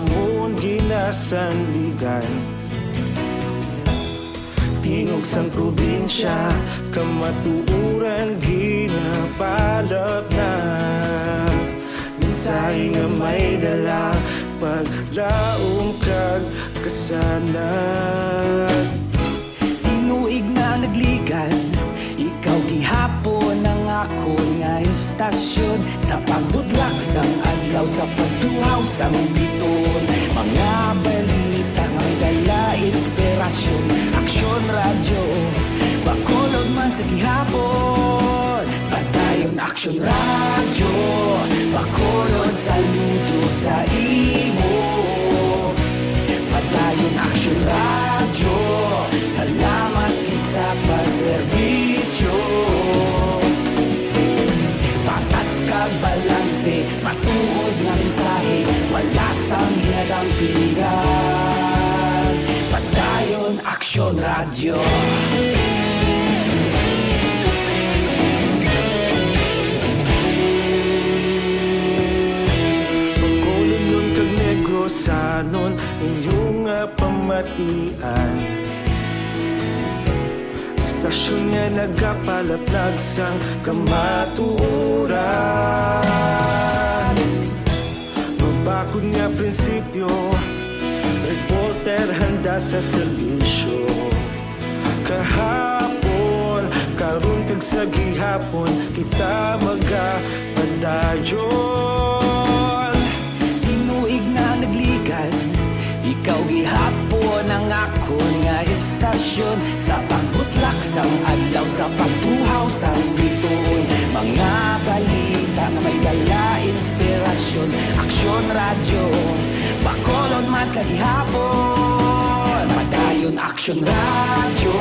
Amon ginasandigan, tingog sang probinsya, kamatuoran ginapalapnag. Mensahe nga may dala, paglaom kag kasanag. Tinuig na nagligan, ikaw gihapon ang akon nga istasyon. Sa pagbutlak sang adlaw, sa pagtuhaw sang biton, mga balita nga may dala inspirasyon. Aksyon Radyo, Bacolod man sa gihapon. Padayon Aksyon Radyo, Bacolod, saludo sa imo. Padayon Aksyon Radyo, salamat gid sa pagserbisyo. Patas kag balanse, matuod nga mensahe, wala sang ginadampigan. Padayon Aksyon Radyo. Bacolodnon kag Negrosanon, inyo nga pamatian. Istasyon nga nagapalaplag sang kamatuoran. Mabakod nga prinsipyo, reporter handa sa serbisyo. Kahapon, karon kag sa gihapon, kita magapadayon. Tinuig na nagligan, ikaw gihapon ang akon nga istasyon. Sa pagbutlak sang adlaw, sa pagtuhaw sang biton, mga balita nga may dala inspirasyon. Aksyon Radyo, Bacolod man sa gihapon. Padayon Aksyon Radyo,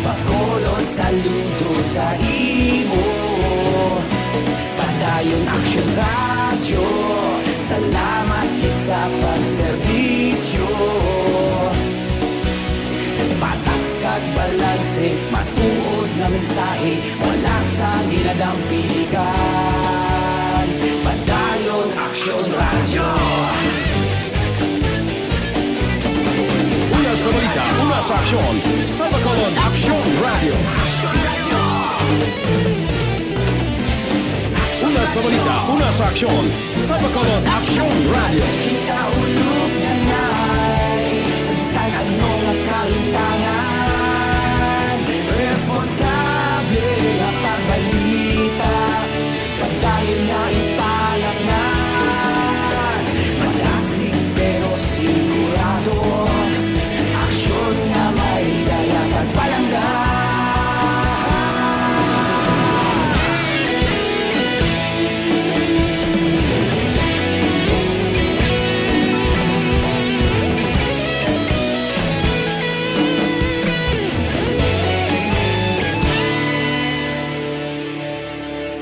Bacolod, saludo sa imo. Padayon Aksyon Radyo, salamat gid sa pagserbisyo. Patas kag balanse, matuod nga mensahe, wala sang ginadampigan. Padayon Aksyon Radyo. Una sa balita, una sa aksyon, sa Bacolod Aksyon Radyo. Una sa balita, una sa aksyon, sa Bacolod Aksyon Radyo. Kita ulog na ngay, sa bisan ano nga kalintangan, responsable nga pagbalita, pagdayon nga ipalapnan. Madasig pero sigurado, aksyon nga may dala kag palangga.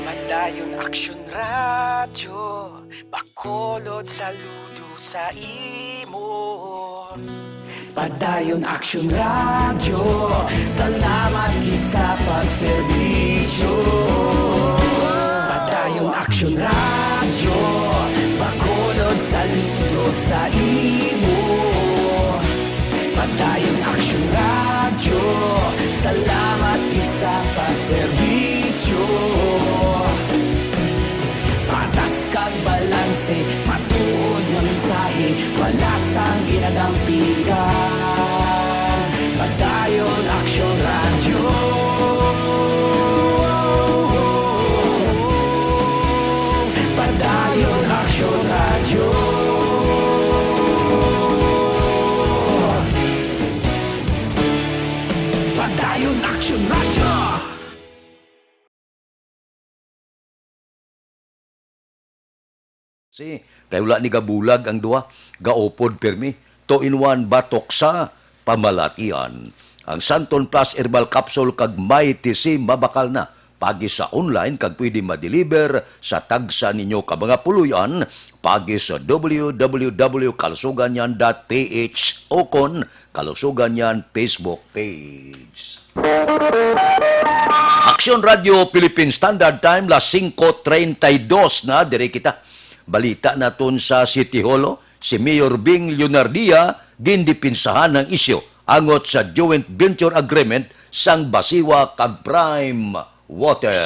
Padayon Aksyon Radyo, Bacolod, saludo sa imo. Padayon Aksyon Radyo, salamat gid sa pagserbisyo. Padayon Aksyon Radyo, Bacolod, saludo sa imo. Padayon Aksyon Radyo, salamat gid sa pagserbisyo. Patas kag balanse, matuod nga mensahe, wala sang ginadampigan. Padayon Aksyon Radyo. Padayon Aksyon Radyo. Padayon Aksyon Radyo. Si, kay wala ni gabulag ang duha, gaupod pirmi. Two-in-one batok sa pamalatian. Ang Santon Plus Herbal Capsule kag Mighty C mabakal na. Pagi sa online kag pwede ma-deliver sa tagsa ninyo ka mga puloy-an. Pagi sa w w w kalusuganyan dot p h o kon Kalusugan Yan Facebook page. Aksyon Radio Philippine Standard Time, las singko treinta y dos na, diri kita. Balita naton sa City Hall, oh. Si Mayor Bing Leonardia gindipinsahan ang isyu angot sa joint venture agreement sang Basiwa kag Prime Water.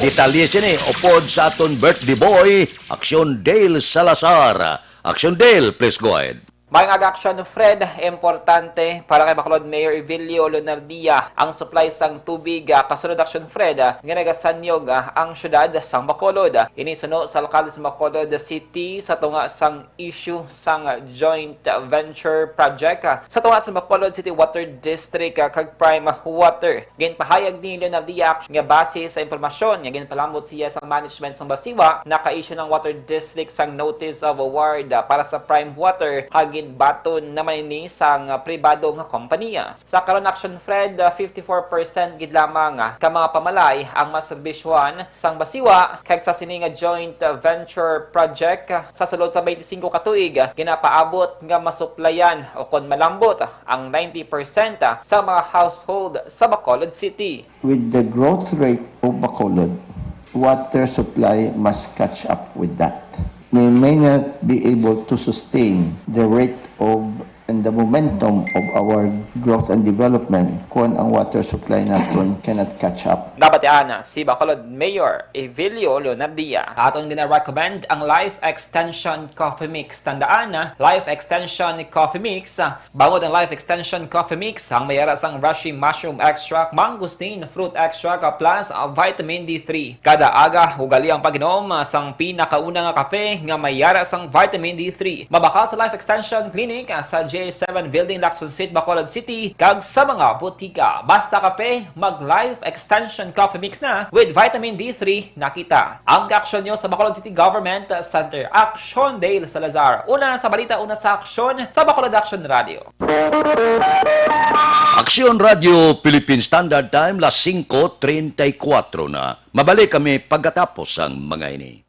Detalye sini upod sa aton birthday boy, Action Dale Salazar. Action Dale, please go ahead. May nga Action Fred, importante para kay Bacolod Mayor Evilio Leonardia ang supply sang tubig, ah, kasunod Action Fred, ah, nga nagasanyog, ah, ang syudad sang Bacolod. Ini suno sa alkalde sa Bacolod City sa tunga sang issue sang joint venture project, ah, sa tunga sa Bacolod City Water District, ah, kag Prime Water. Ginpahayag ni Leonardia nga base sa impormasyon nga ginpalambot siya sa management sang Basiwa, naka-issue ng Water District sang notice of award, ah, para sa Prime Water, kag ginbaton naman ini sang, ah, pribado nga kompanya. Sa karon, Action Fred, ah, fifty-four percent gid lamang, ah, ka mga pamalay ang maserbisyuhan sang Basiwa, kag sa sini nga joint, ah, venture project, ah, sa sulod sa twenty-five ka tuig, ah, ginapaabot nga masuplayan o kon malambot, ah, ang ninety percent, ah, sa mga household sa Bacolod City. With the growth rate of Bacolod, water supply must catch up with that. We may not be able to sustain the rate of and the momentum of our growth and development kung ang water supply naton cannot catch up. Nabatian si Bacolod Mayor Evilio Leonardia. Aton gina-recommend ang Life Extension Coffee Mix. Tandaan, ah, Life Extension Coffee Mix, ah, bangod ang Life Extension Coffee Mix, ang may ara sang reishi mushroom extract, mangosteen fruit extract, ah, plus, ah, vitamin D three. Kada aga, ugali ang pag-inom, ah, sang pinakauna nga kape nga may ara sang vitamin D three. Mabakal sa Life Extension Clinic, ah, sa J seven Building, Lacson Street, Bacolod City, kag sa mga butika. Basta kape, mag Life Extension Coffee Mix na with vitamin D three na kita. Ang kaaksyon nyo sa Bacolod City Government Center. Action Dale Salazar. Una sa balita, una sa aksyon sa Bacolod Action Radio. Aksyon Radio Philippine Standard Time, las singko treinta y cuatro na. Mabalik kami pagkatapos sang mga ini.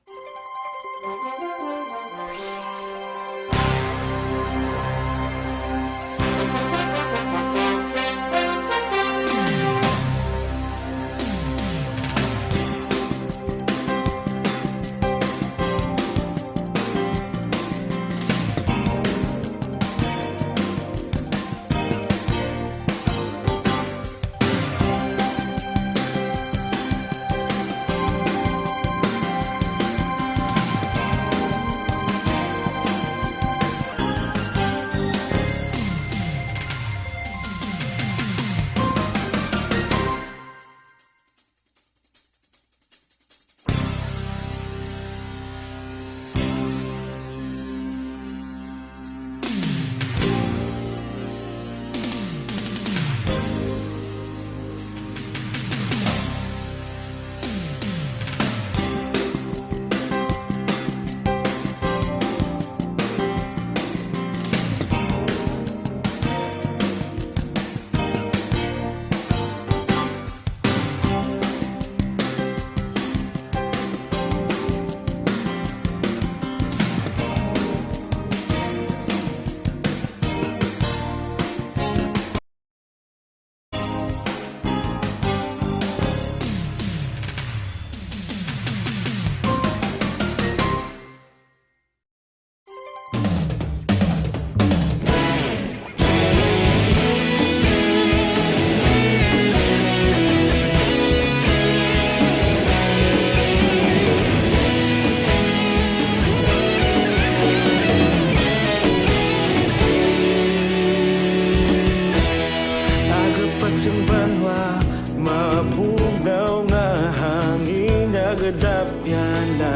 Aga pa sing banwa, mabugnaw nga hangin nagadapyan na.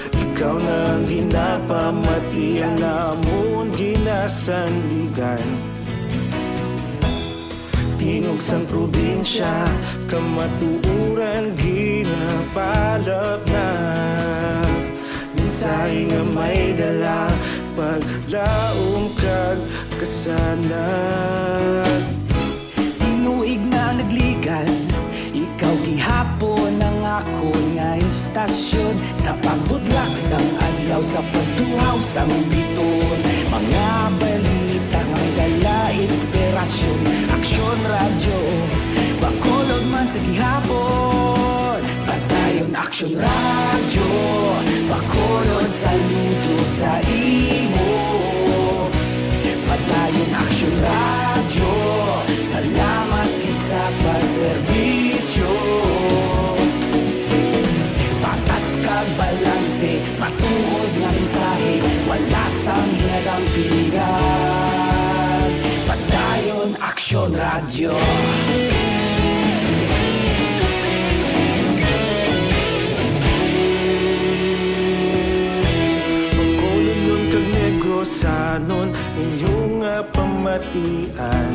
Ikaw na ang ginapamati, ang amon ginasandigan. Tingog sang probinsya, kamatuoran ginapalapnap. Mensahe nga may dala, paglaom kag kasanag. Tinuig na nagligan, ikaw gihapon ang akon nga istasyon. Sa pagbudlak sang adlaw, sa pagtuhaw sang biton, mga balita nga dala inspirasyon. Aksyon Radyo, Bacolod man sa gihapon. Padayon Action Radio, Bacolod, saludo sa imo. Padayon Action Radio, salamat gid sa pagserbisyo. Patas kag balanse, matuod nga mensahe, wala sang ginadampingan. Padayon Action Radio. Bacolodnon kag Negrosanon, inyo nga pamatian.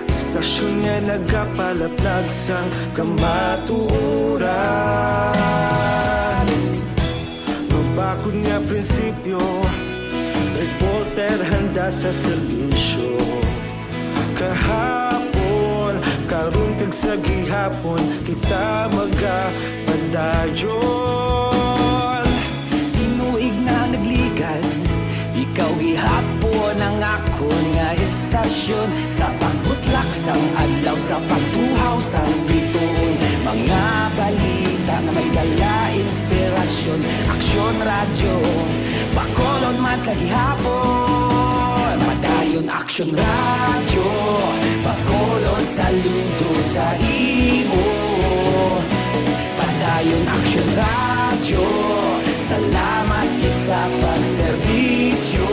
Estasyon nga nagapalaplag sang kamatuoran. Mabakod nga prinsipyo, reporter handa sa serbisyo. Kahapon, karon kag sa gihapon, kita magapadayon. Tinuig na nagligan, ikaw gihapon ang akon nga estasyon. Sa pagbutlak sang adlaw, sa pagtuhaw sang bituon, mga balita nga may dala inspirasyon. Aksyon Radyo, Bacolod man sa gihapon. Padayon Aksyon Radyo, Bacolod, saludo sa imo. Padayon Aksyon Radyo, salamat gid sa pagserbisyo.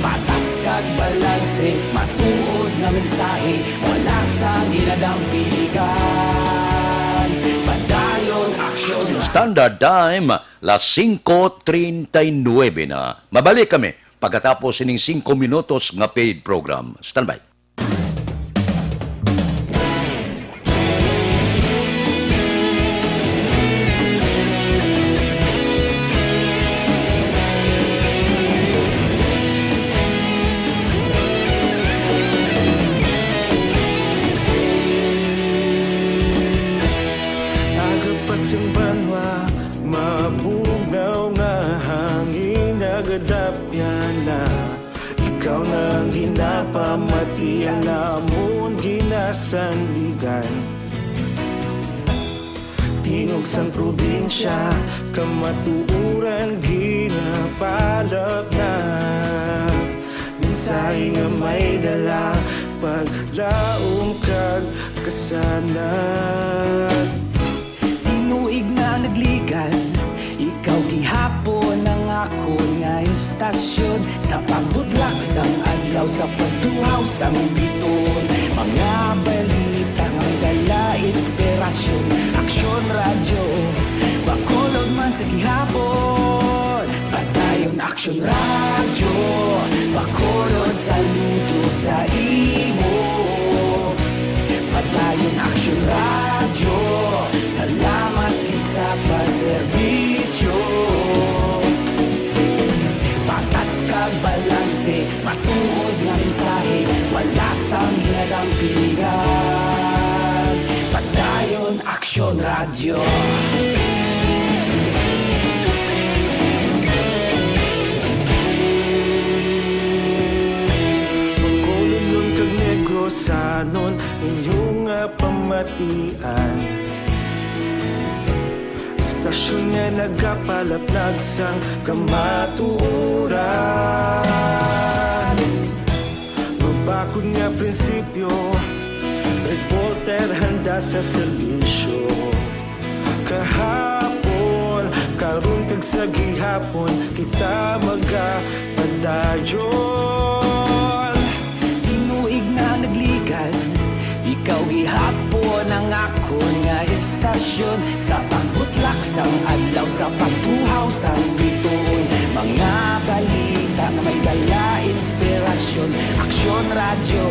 Patas kag balanse, matuod nga mensahe, wala sang ginadampingan. Padayon Aksyon Radyo. Standard Time, las singko treinta y nuebe na. Mabalik kami pagkatapos sining singko minutos nga paid program. Standby. Aga pa sing banwa, mabugnaw nga hangin nagadapyan na. Ikaw na ang ginapamatian, amon ginasandigan. Tingog sang probinsya, kamatuoran ginapalaplag. Mensahe nga may dala, paglaom kag kasanag. Tinuig na nagligan, ikaw gihapon ang akon nga estasyon. Sa pagbutlak sang adlaw, sa pagtuhaw sang bituon, mga balita nga may dala inspirasyon. Aksyon Radyo, Bacolod man sa gihapon. Padayon Aksyon Radyo, Bacolod, saludo sa imo. Padayon Aksyon Radyo, salamat gid sa pagserbisyo. Patas kag balanse, matuod nga mensahe, wala sang ginadampingan. Padayon Aksyon Radyo. Bacolodnon kag Negrosanon, inyo nga pamatian. Estasyon nga nagapalaplag sang kamatuoran. Mabakod nga prinsipyo, reporter handa sa serbisyo. Kahapon, karon kag sa gihapon, kita magapadayon. Tinuig na nagligan, ikaw gihapon ang akon nga estasyon. Sa pagbutlak sang adlaw, sa pagtuhaw sang bituon, mga balita nga may dala inspirasyon. Aksyon Radyo,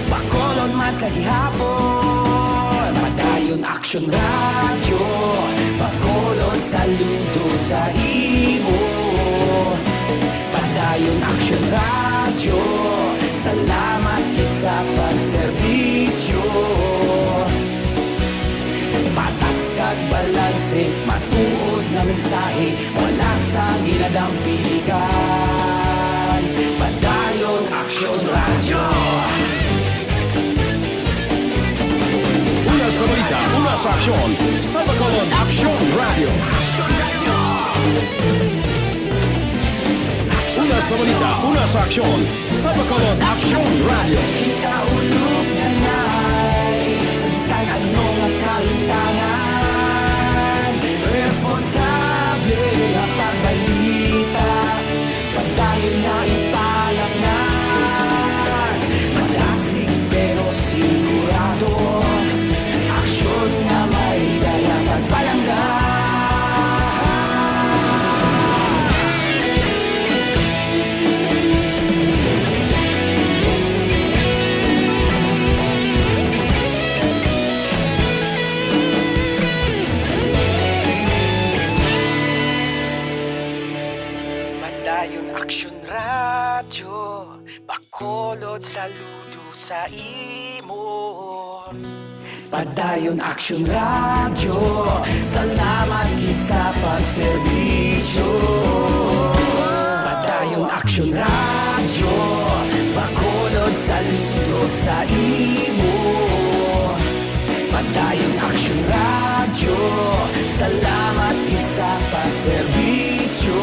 Bacolod man sa gihapon. Padayon Aksyon Radyo, Bacolod, saludo sa imo. Padayon Aksyon Radyo, salamat gid sa pagserbisyo. Patas kag balanse, matuod nga mensahe, wala sang ginadampingan. Padayon Aksyon Radyo. Una sa aksyon, sa Bacolod Aksyon Radio. Una sa balita, una sa aksyon, sa Bacolod Aksyon Radio. Kita ulog na ngay, sa bisan ano nga kalimtangan, responsable nga pagbalita. Padayon nga ipalangag, malasig pero sigurado, aksyon nga may dala pagpalangga. Padayon Aksyon Radyo, Bacolod, saludo sa imo. Padayon Aksyon Radyo, salamat gid sa pagserbisyo. Padayon Aksyon Radyo, Bacolod, saludo sa imo. Padayon Aksyon Radyo, salamat gid sa pagserbisyo.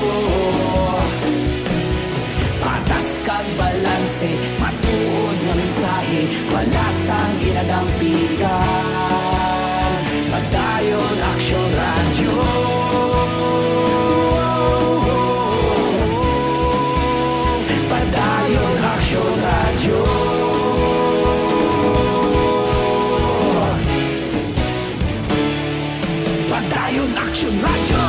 Patas kag balanse, matuod nga mensahe, wala sang ginadampigan. Padayon Aksyon Radyo. Padayon Aksyon Radyo. Padayon Aksyon Radyo.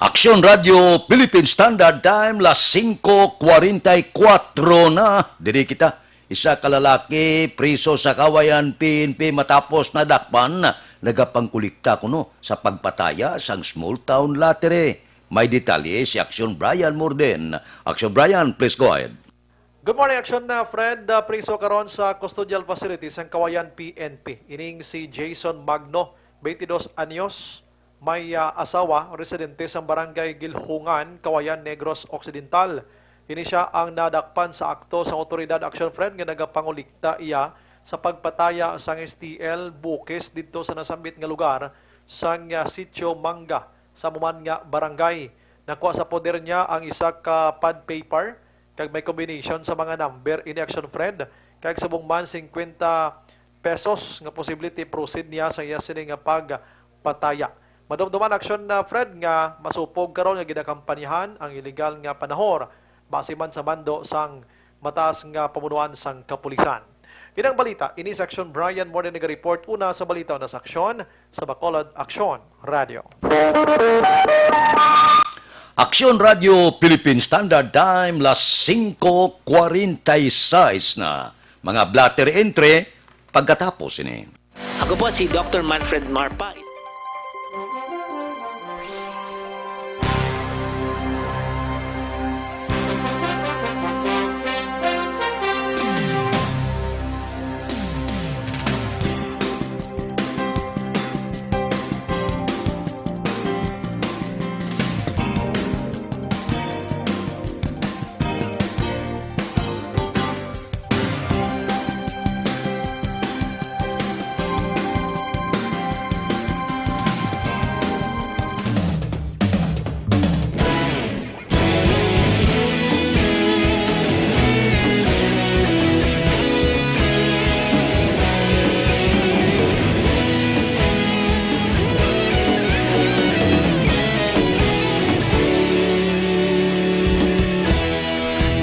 Aksyon Radio Philippine Standard Time, las singko kwarenta y kuwatro na. Diri kita, isa ka lalaki priso sa Kawayan P N P matapos nadakpan nagapangkulikta kuno sa pagpataya sang small town lottery. May detalye si Aksyon Brian Morden. Aksyon Brian, please go ahead. Good morning, Aksyon, uh, Fred. Uh, priso karon sa custodial facility sang Kawayan P N P. Ining si Jason Magno, twenty-dos anyos, may, uh, asawa, residente sang Barangay Gilhungan, Kawayan, Negros Occidental. Ini sia ang nadakpan sa akto sang awtoridad, Aksyon, Fred, nga nagapangulikta iya sa pagpataya sang S T L bukis didto sa nasambit nga lugar sang, uh, Sitio Mangga sa amo man nga barangay. Nakuha sa poder niya ang isa ka pad paper kag may combination sa mga number ini, Aksyon, Fred, kag subong man singkwenta pesos nga posible ti proceed niya sa iya sini nga pagpataya. Madumduman, Aksyon, uh, Fred, nga masupog karon nga ginakampanyahan ang iligal nga panahor base man sa mando sang mataas nga pamunuan sang kapulisan. Inang balita, ini si Aksyon Brian Morden naga-report. Una sa balita, una sa aksyon, sa Bacolod Aksyon Radio. Aksyon Radio Philippine Standard Time, las singko kwarenta y seis na. Mga blotter entry, pagkatapos ini. Ako po si Doctor Manfred Marpa.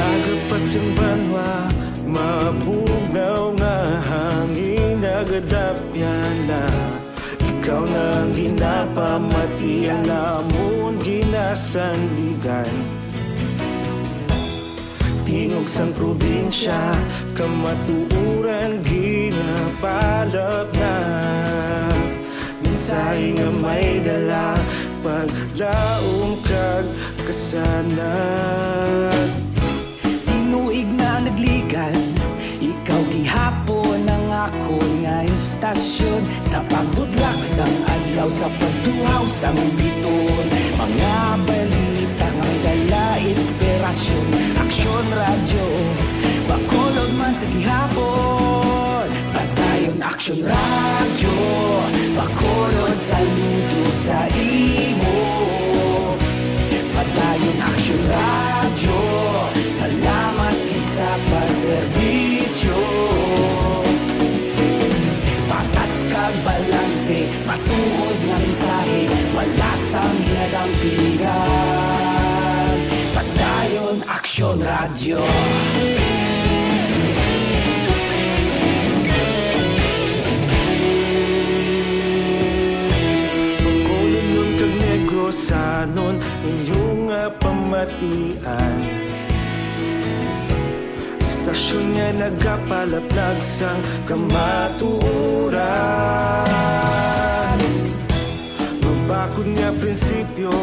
Agapas ang banwa, mabugnaw nga hangin, nagadapyan na. Ikaw na ang ginapamati, ang amon ginasandigan. Tingog sang probinsya, kamatuoran ginapalapnag. Mensahe nga may dala, paglaom kag kasanag. Tinuig na nagligan, ikaw gihapon ang akon nga Tasyon sa pagbudlak sang adlaw, sa pagtuhaw sang biton, mga balita nga may dala inspirasyon. Aksyon Radyo, Bacolod man sa gihapon. Padayon Aksyon Radyo, Bacolod saludo sa imo. Padayon Aksyon Radyo, salamat kisa pa serbisyo. Patas kag balanse, matuod nga mensahe, wala sang ginadampingan. Padayon Aksyon Radyo. Bacolodnon kag Negrosanon, inyo nga pamatian. Istasyon nga nagapalaplag sang kamatuoran. Mabakod nga prinsipyo,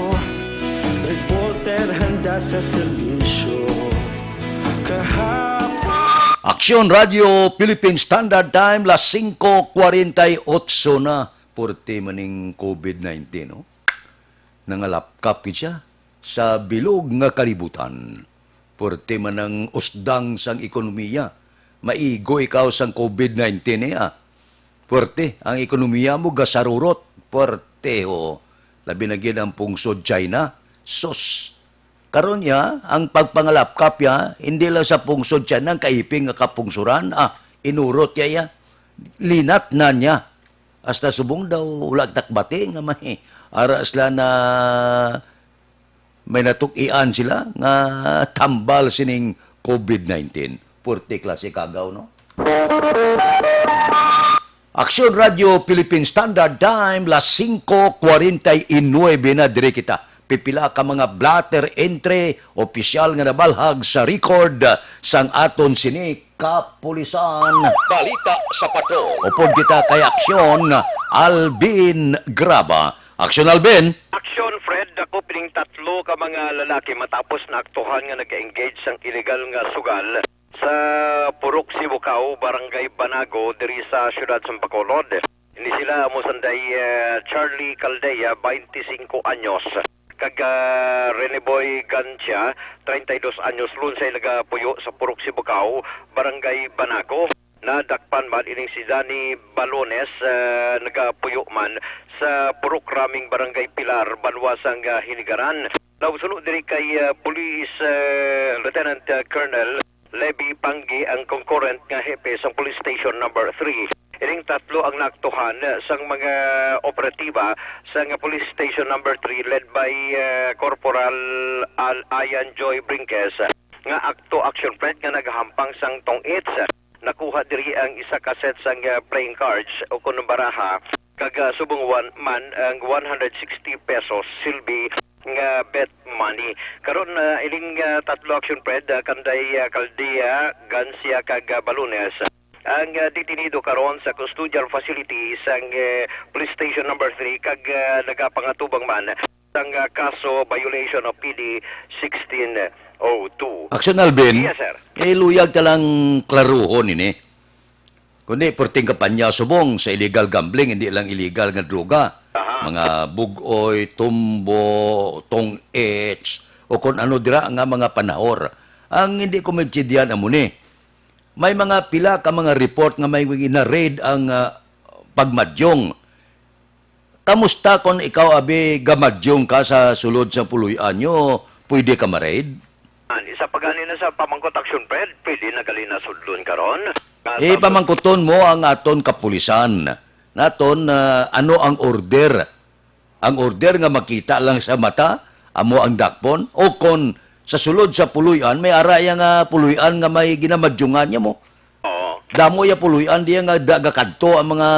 reporter handa sa serbisyo. Kahapon. Aksyon Radyo Philippine Standard Time, las singko kwarenta y otso na. Purti man ning covid nineteen, no? Nangalapkap gid siya sa bilog nga kalibutan. Purti man ang usdang sang ekonomiya. Maigo ikaw sang covid nineteen niya. Purti ang ekonomiya mo gasarurot. Purti, oo. Labi na gid ang pungsod China. Sus! Karon ya, ang pagpangalapkap ya, hindi lang sa pungsod China, ang kaiping nga kapungsuran, ah, inurot ya ya. Linat na niya. Hasta subong daw wala takbati nga may ara sila na may natukian sila nga tambal sining covid nineteen. Purti klase kagaw, no? Aksyon Radyo Philippine Standard Time, las singko kwarenta y nuebe na, diri kita. Pipila ka mga blotter entry, opisyal nga nabalhag sa record sang aton sini kapulisan. Balita sa Patrol. Upod kita kay Aksyon Alvin Graba. Aksyon Alvin. Aksyon Fred, ako pining tatlo ka mga lalaki matapos na aktuhan nga nag-engage sang illegal nga sugal sa Purok Sibukao, Barangay Banago, diri sa siyudad sang Bacolod. Ini sila amo sanday, eh, Charlie Caldea, twenty-cinco anyos, kag, ah, Rene Boy Gancia, treinta y dos anyos, lunsay nagapuyo sa Purok Sibukao, Barangay Banago. Nadakpan man ining si Danny Balones, ah, nagapuyo man sa Purok Raming, Barangay Pilar, banwa sang, ah, Hinigaran. Naubsuno diri kay, ah, Police, ah, Lieutenant, ah, Colonel Levy Panggi ang concurrent nga hepe sang Police Station Number Three. Ining tatlo ang naaktuhan sang mga operatiba sang Police Station Number Three led by, ah, Corporal Al Ayan Joy Brinques nga akto action, Fred, nga nagahampang sang tong-its. Nakuha diri ang isa ka set sang, ah, playing cards o kon baraha, kag, ah, subong wan-, man ang one hundred sixty pesos silbi nga bet money. Karon, ah, ining, ah, tatlo action, Fred, ah, kanday, ah, Caldea, Gancia, kag, ah, Balones, ang, ah, detenido karon sa custodial facility sang, eh, Police Station Number Three, kag, ah, nagapangatubang man sang, ah, kaso violation of P D sixteen oh two. Action Alvin, Yes, sir. Eh, luyag ta lang klaruhon ini. Kundi perting kampanya subong sa illegal gambling, hindi lang illegal nga droga. Aha. Mga bugoy, tumbo, tong-its, o kung ano dira nga mga panahor. Ang hindi ko maintindihan amo ni, may mga pila ka mga report nga may gina-raid ang, ah, pagmadyong. Kamusta kon ikaw, abi, gamadyong ka sa sulod sa puloy-an nyo, pwede ka ma-raid? An, isa pa gani na sa pamangkot action, Fred, pwede na gali na sudlon karon. Nga Eh, sa pamangkuton mo ang aton kapulisan. Naton, ah, ano ang order? Ang order nga makita lang sa mata, amo ang dakpon? O kon sa sulod sa puloy-an, may ara iya nga puloy-an nga may ginamadyungan niya mo? Oo. Damo iya puloy-an diya nga da-, gakadto ang mga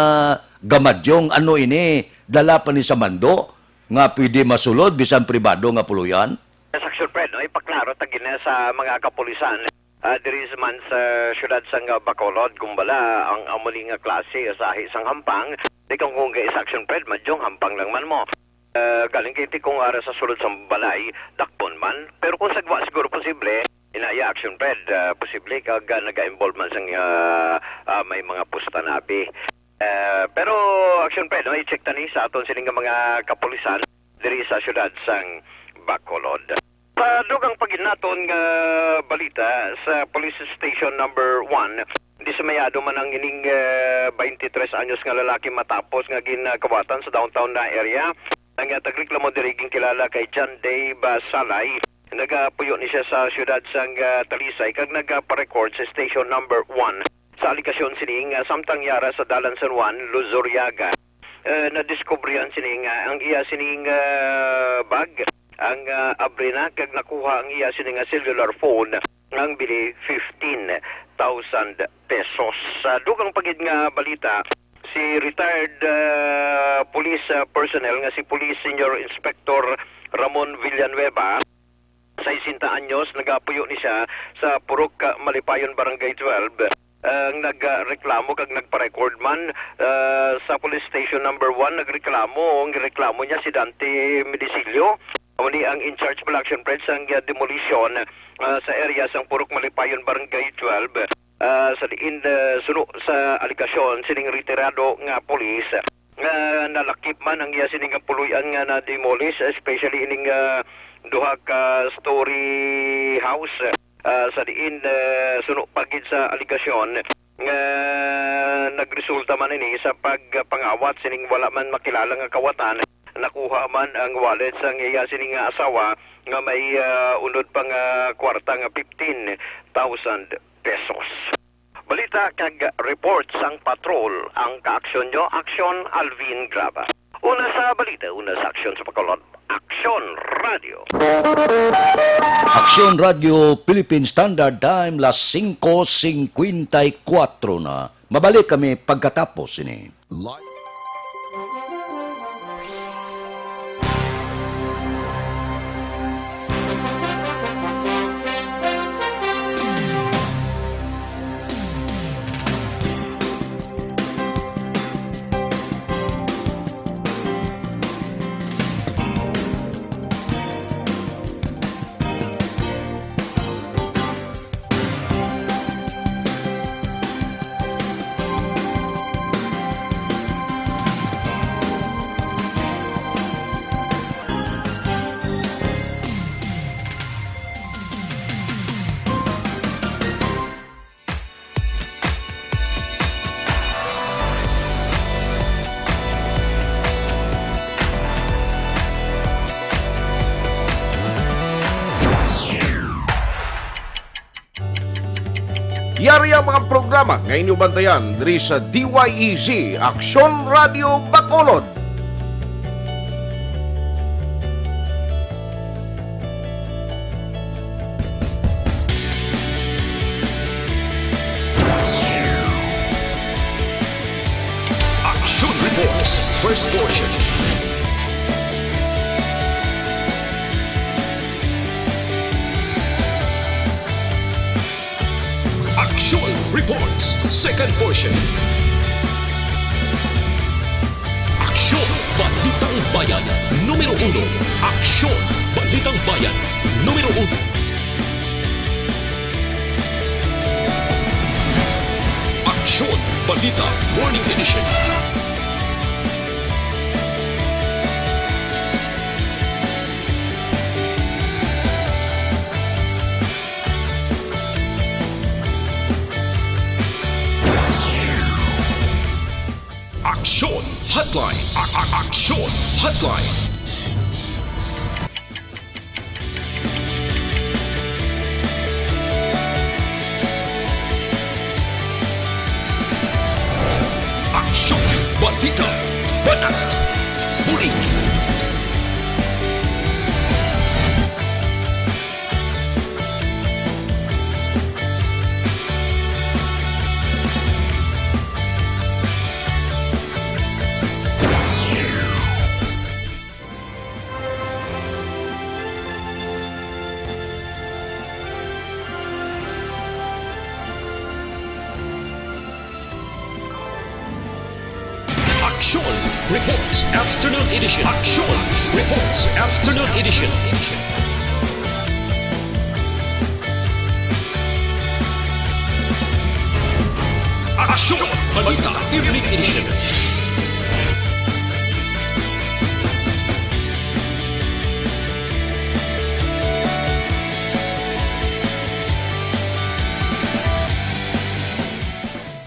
gamadyong, ano ini, dala pa ni sa mando nga pwede masulod bisan pribado nga puloy-an? Sa action, Fred, no, ipaklaro ta gina sa mga kapulisan, ah, diri man sa siyudad sang, ah, Bacolod, kumbala, ang amo ni nga klase, sahi sang hampang, di kang kung kay sa action, Fred, madyong hampang lang man mo. Ah, galing kay ti kung ara sa sulod sang balay, dakpon man. Pero kung sagwa siguro posible, inaya action, Fred, ah, posible kag, ah, naga-involve man sang, ah, ah, may mga pusta nabi. Eh, pero, Action Fred, no, i-check ta ni sa aton sini nga mga kapulisan diri sa siyudad sang Bacolod. Sa dugang pa gid naton nga balita, sa Police Station Number One, dismayado man ang ining, eh, twenty-three anyos nga lalaki matapos nga ginkawatan sa downtown na area. Ang, ah, tagreklamo diri ginkilala kay John Dave, ah, Salay. Nagapuyo ni siya sa siyudad sang, ah, Talisay kag nagaparecord sa Station Number One sa aligasyon sini nga samtang yara sa Dalan San Juan, Luzuriaga, eh, nadiskubrihan sini nga ang iya sining, ah, bag ang, ah, abri na kag nakuha ang iya sini nga cellular phone nga ang bili fifteen thousand pesos. Sa dugang pa gid nga balita, si retired, ah, police, ah, personnel nga si Police Senior Inspector Ramon Villanueva, sesenta anyos, nagapuyo ni siya sa Purok, ah, Malipayon, Barangay twelve. Ang nagreklamo kag nagpa-record man, ah, sa Police Station Number One, nagreklamo. Ang reklamo niya si Dante Medicillo, amo ni ang in charge pala, Action Fred, sang, ah, demolition, ah, sa area sang Purok Malipayon, Barangay twelve. Ah, sa diin, ah, suno sa aligasyon sining retirado nga pulis, nga nalakip man ang iya sini nga puloy-an nga na-demolish, especially ining, ah, duha ka story house, ah, sa diin, ah, suno pa gid sa aligasyon nga nagresulta man ini sa pagpangawat sining wala man makilala nga kawatan. Nakuha man ang wallet sang iya sini nga asawa nga may, ah, unod pa nga kwarta nga fifteen thousand pesos. Balita kag report sang patrol, ang kaaksyon nyo, Aksyon Alvin Graba. Una sa balita, una sa aksyon sa Bacolod, Aksyon Radio. Aksyon Radio Philippine Standard Time, las singko singkwenta y kuwatro na. Mabalik kami pagkatapos sini. Live. Yari ang mga programa nga inyo bantayan diri sa D Y E Z, Aksyon Radio Bacolod. Action Reports, first portion. Action Reports, second portion. Aksyon, Balitang Bayan, numero uno. Aksyon, Balitang Bayan, numero uno. Aksyon, Balita, Morning Edition. Aksyon Hotline. A- a- Aksyon Hotline. Aksyon, balita, banat, bulig. Aksyon Reports Afternoon Edition. Aksyon Reports Afternoon Edition. Aksyon Balita Evening Edition.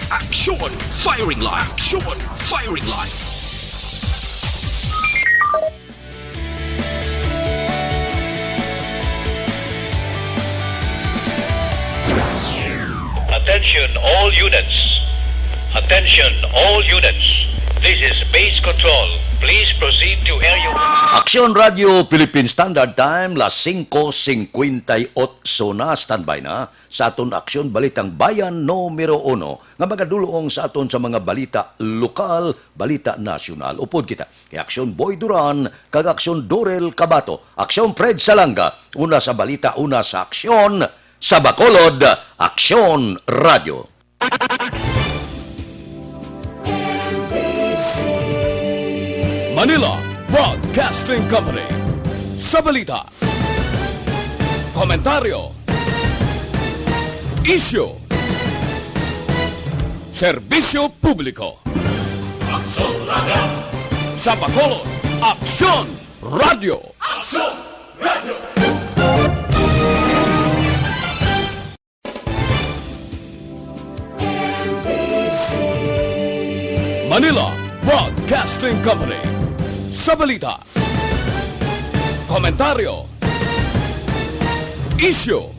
Aksyon! Firing Line! Aksyon! Firing Line! Attention all units. Attention all units. This is Base Control. Please proceed to area one. Aksyon Radio Philippine Standard Time, las singko singkwenta y otso na. Standby na sa aton Aksyon Balitang Bayan numero uno nga magadulong sa aton sa mga balita lokal, balita nasyonal. Upod kita kay Aksyon Boy Duran kag Aksyon Dorel Kabato, Aksyon Fred Salanga, una sa balita, una sa aksyon, sa Bacolod, Aksyon Radio. Manila Broadcasting Company. Sa balita, komentaryo, isyu, serbisyo publiko. Aksyon Radio. Sa Bacolod, Aksyon Radio. Aksyon Radio. Manila Broadcasting Company. Sa balita, komentaryo, isyu,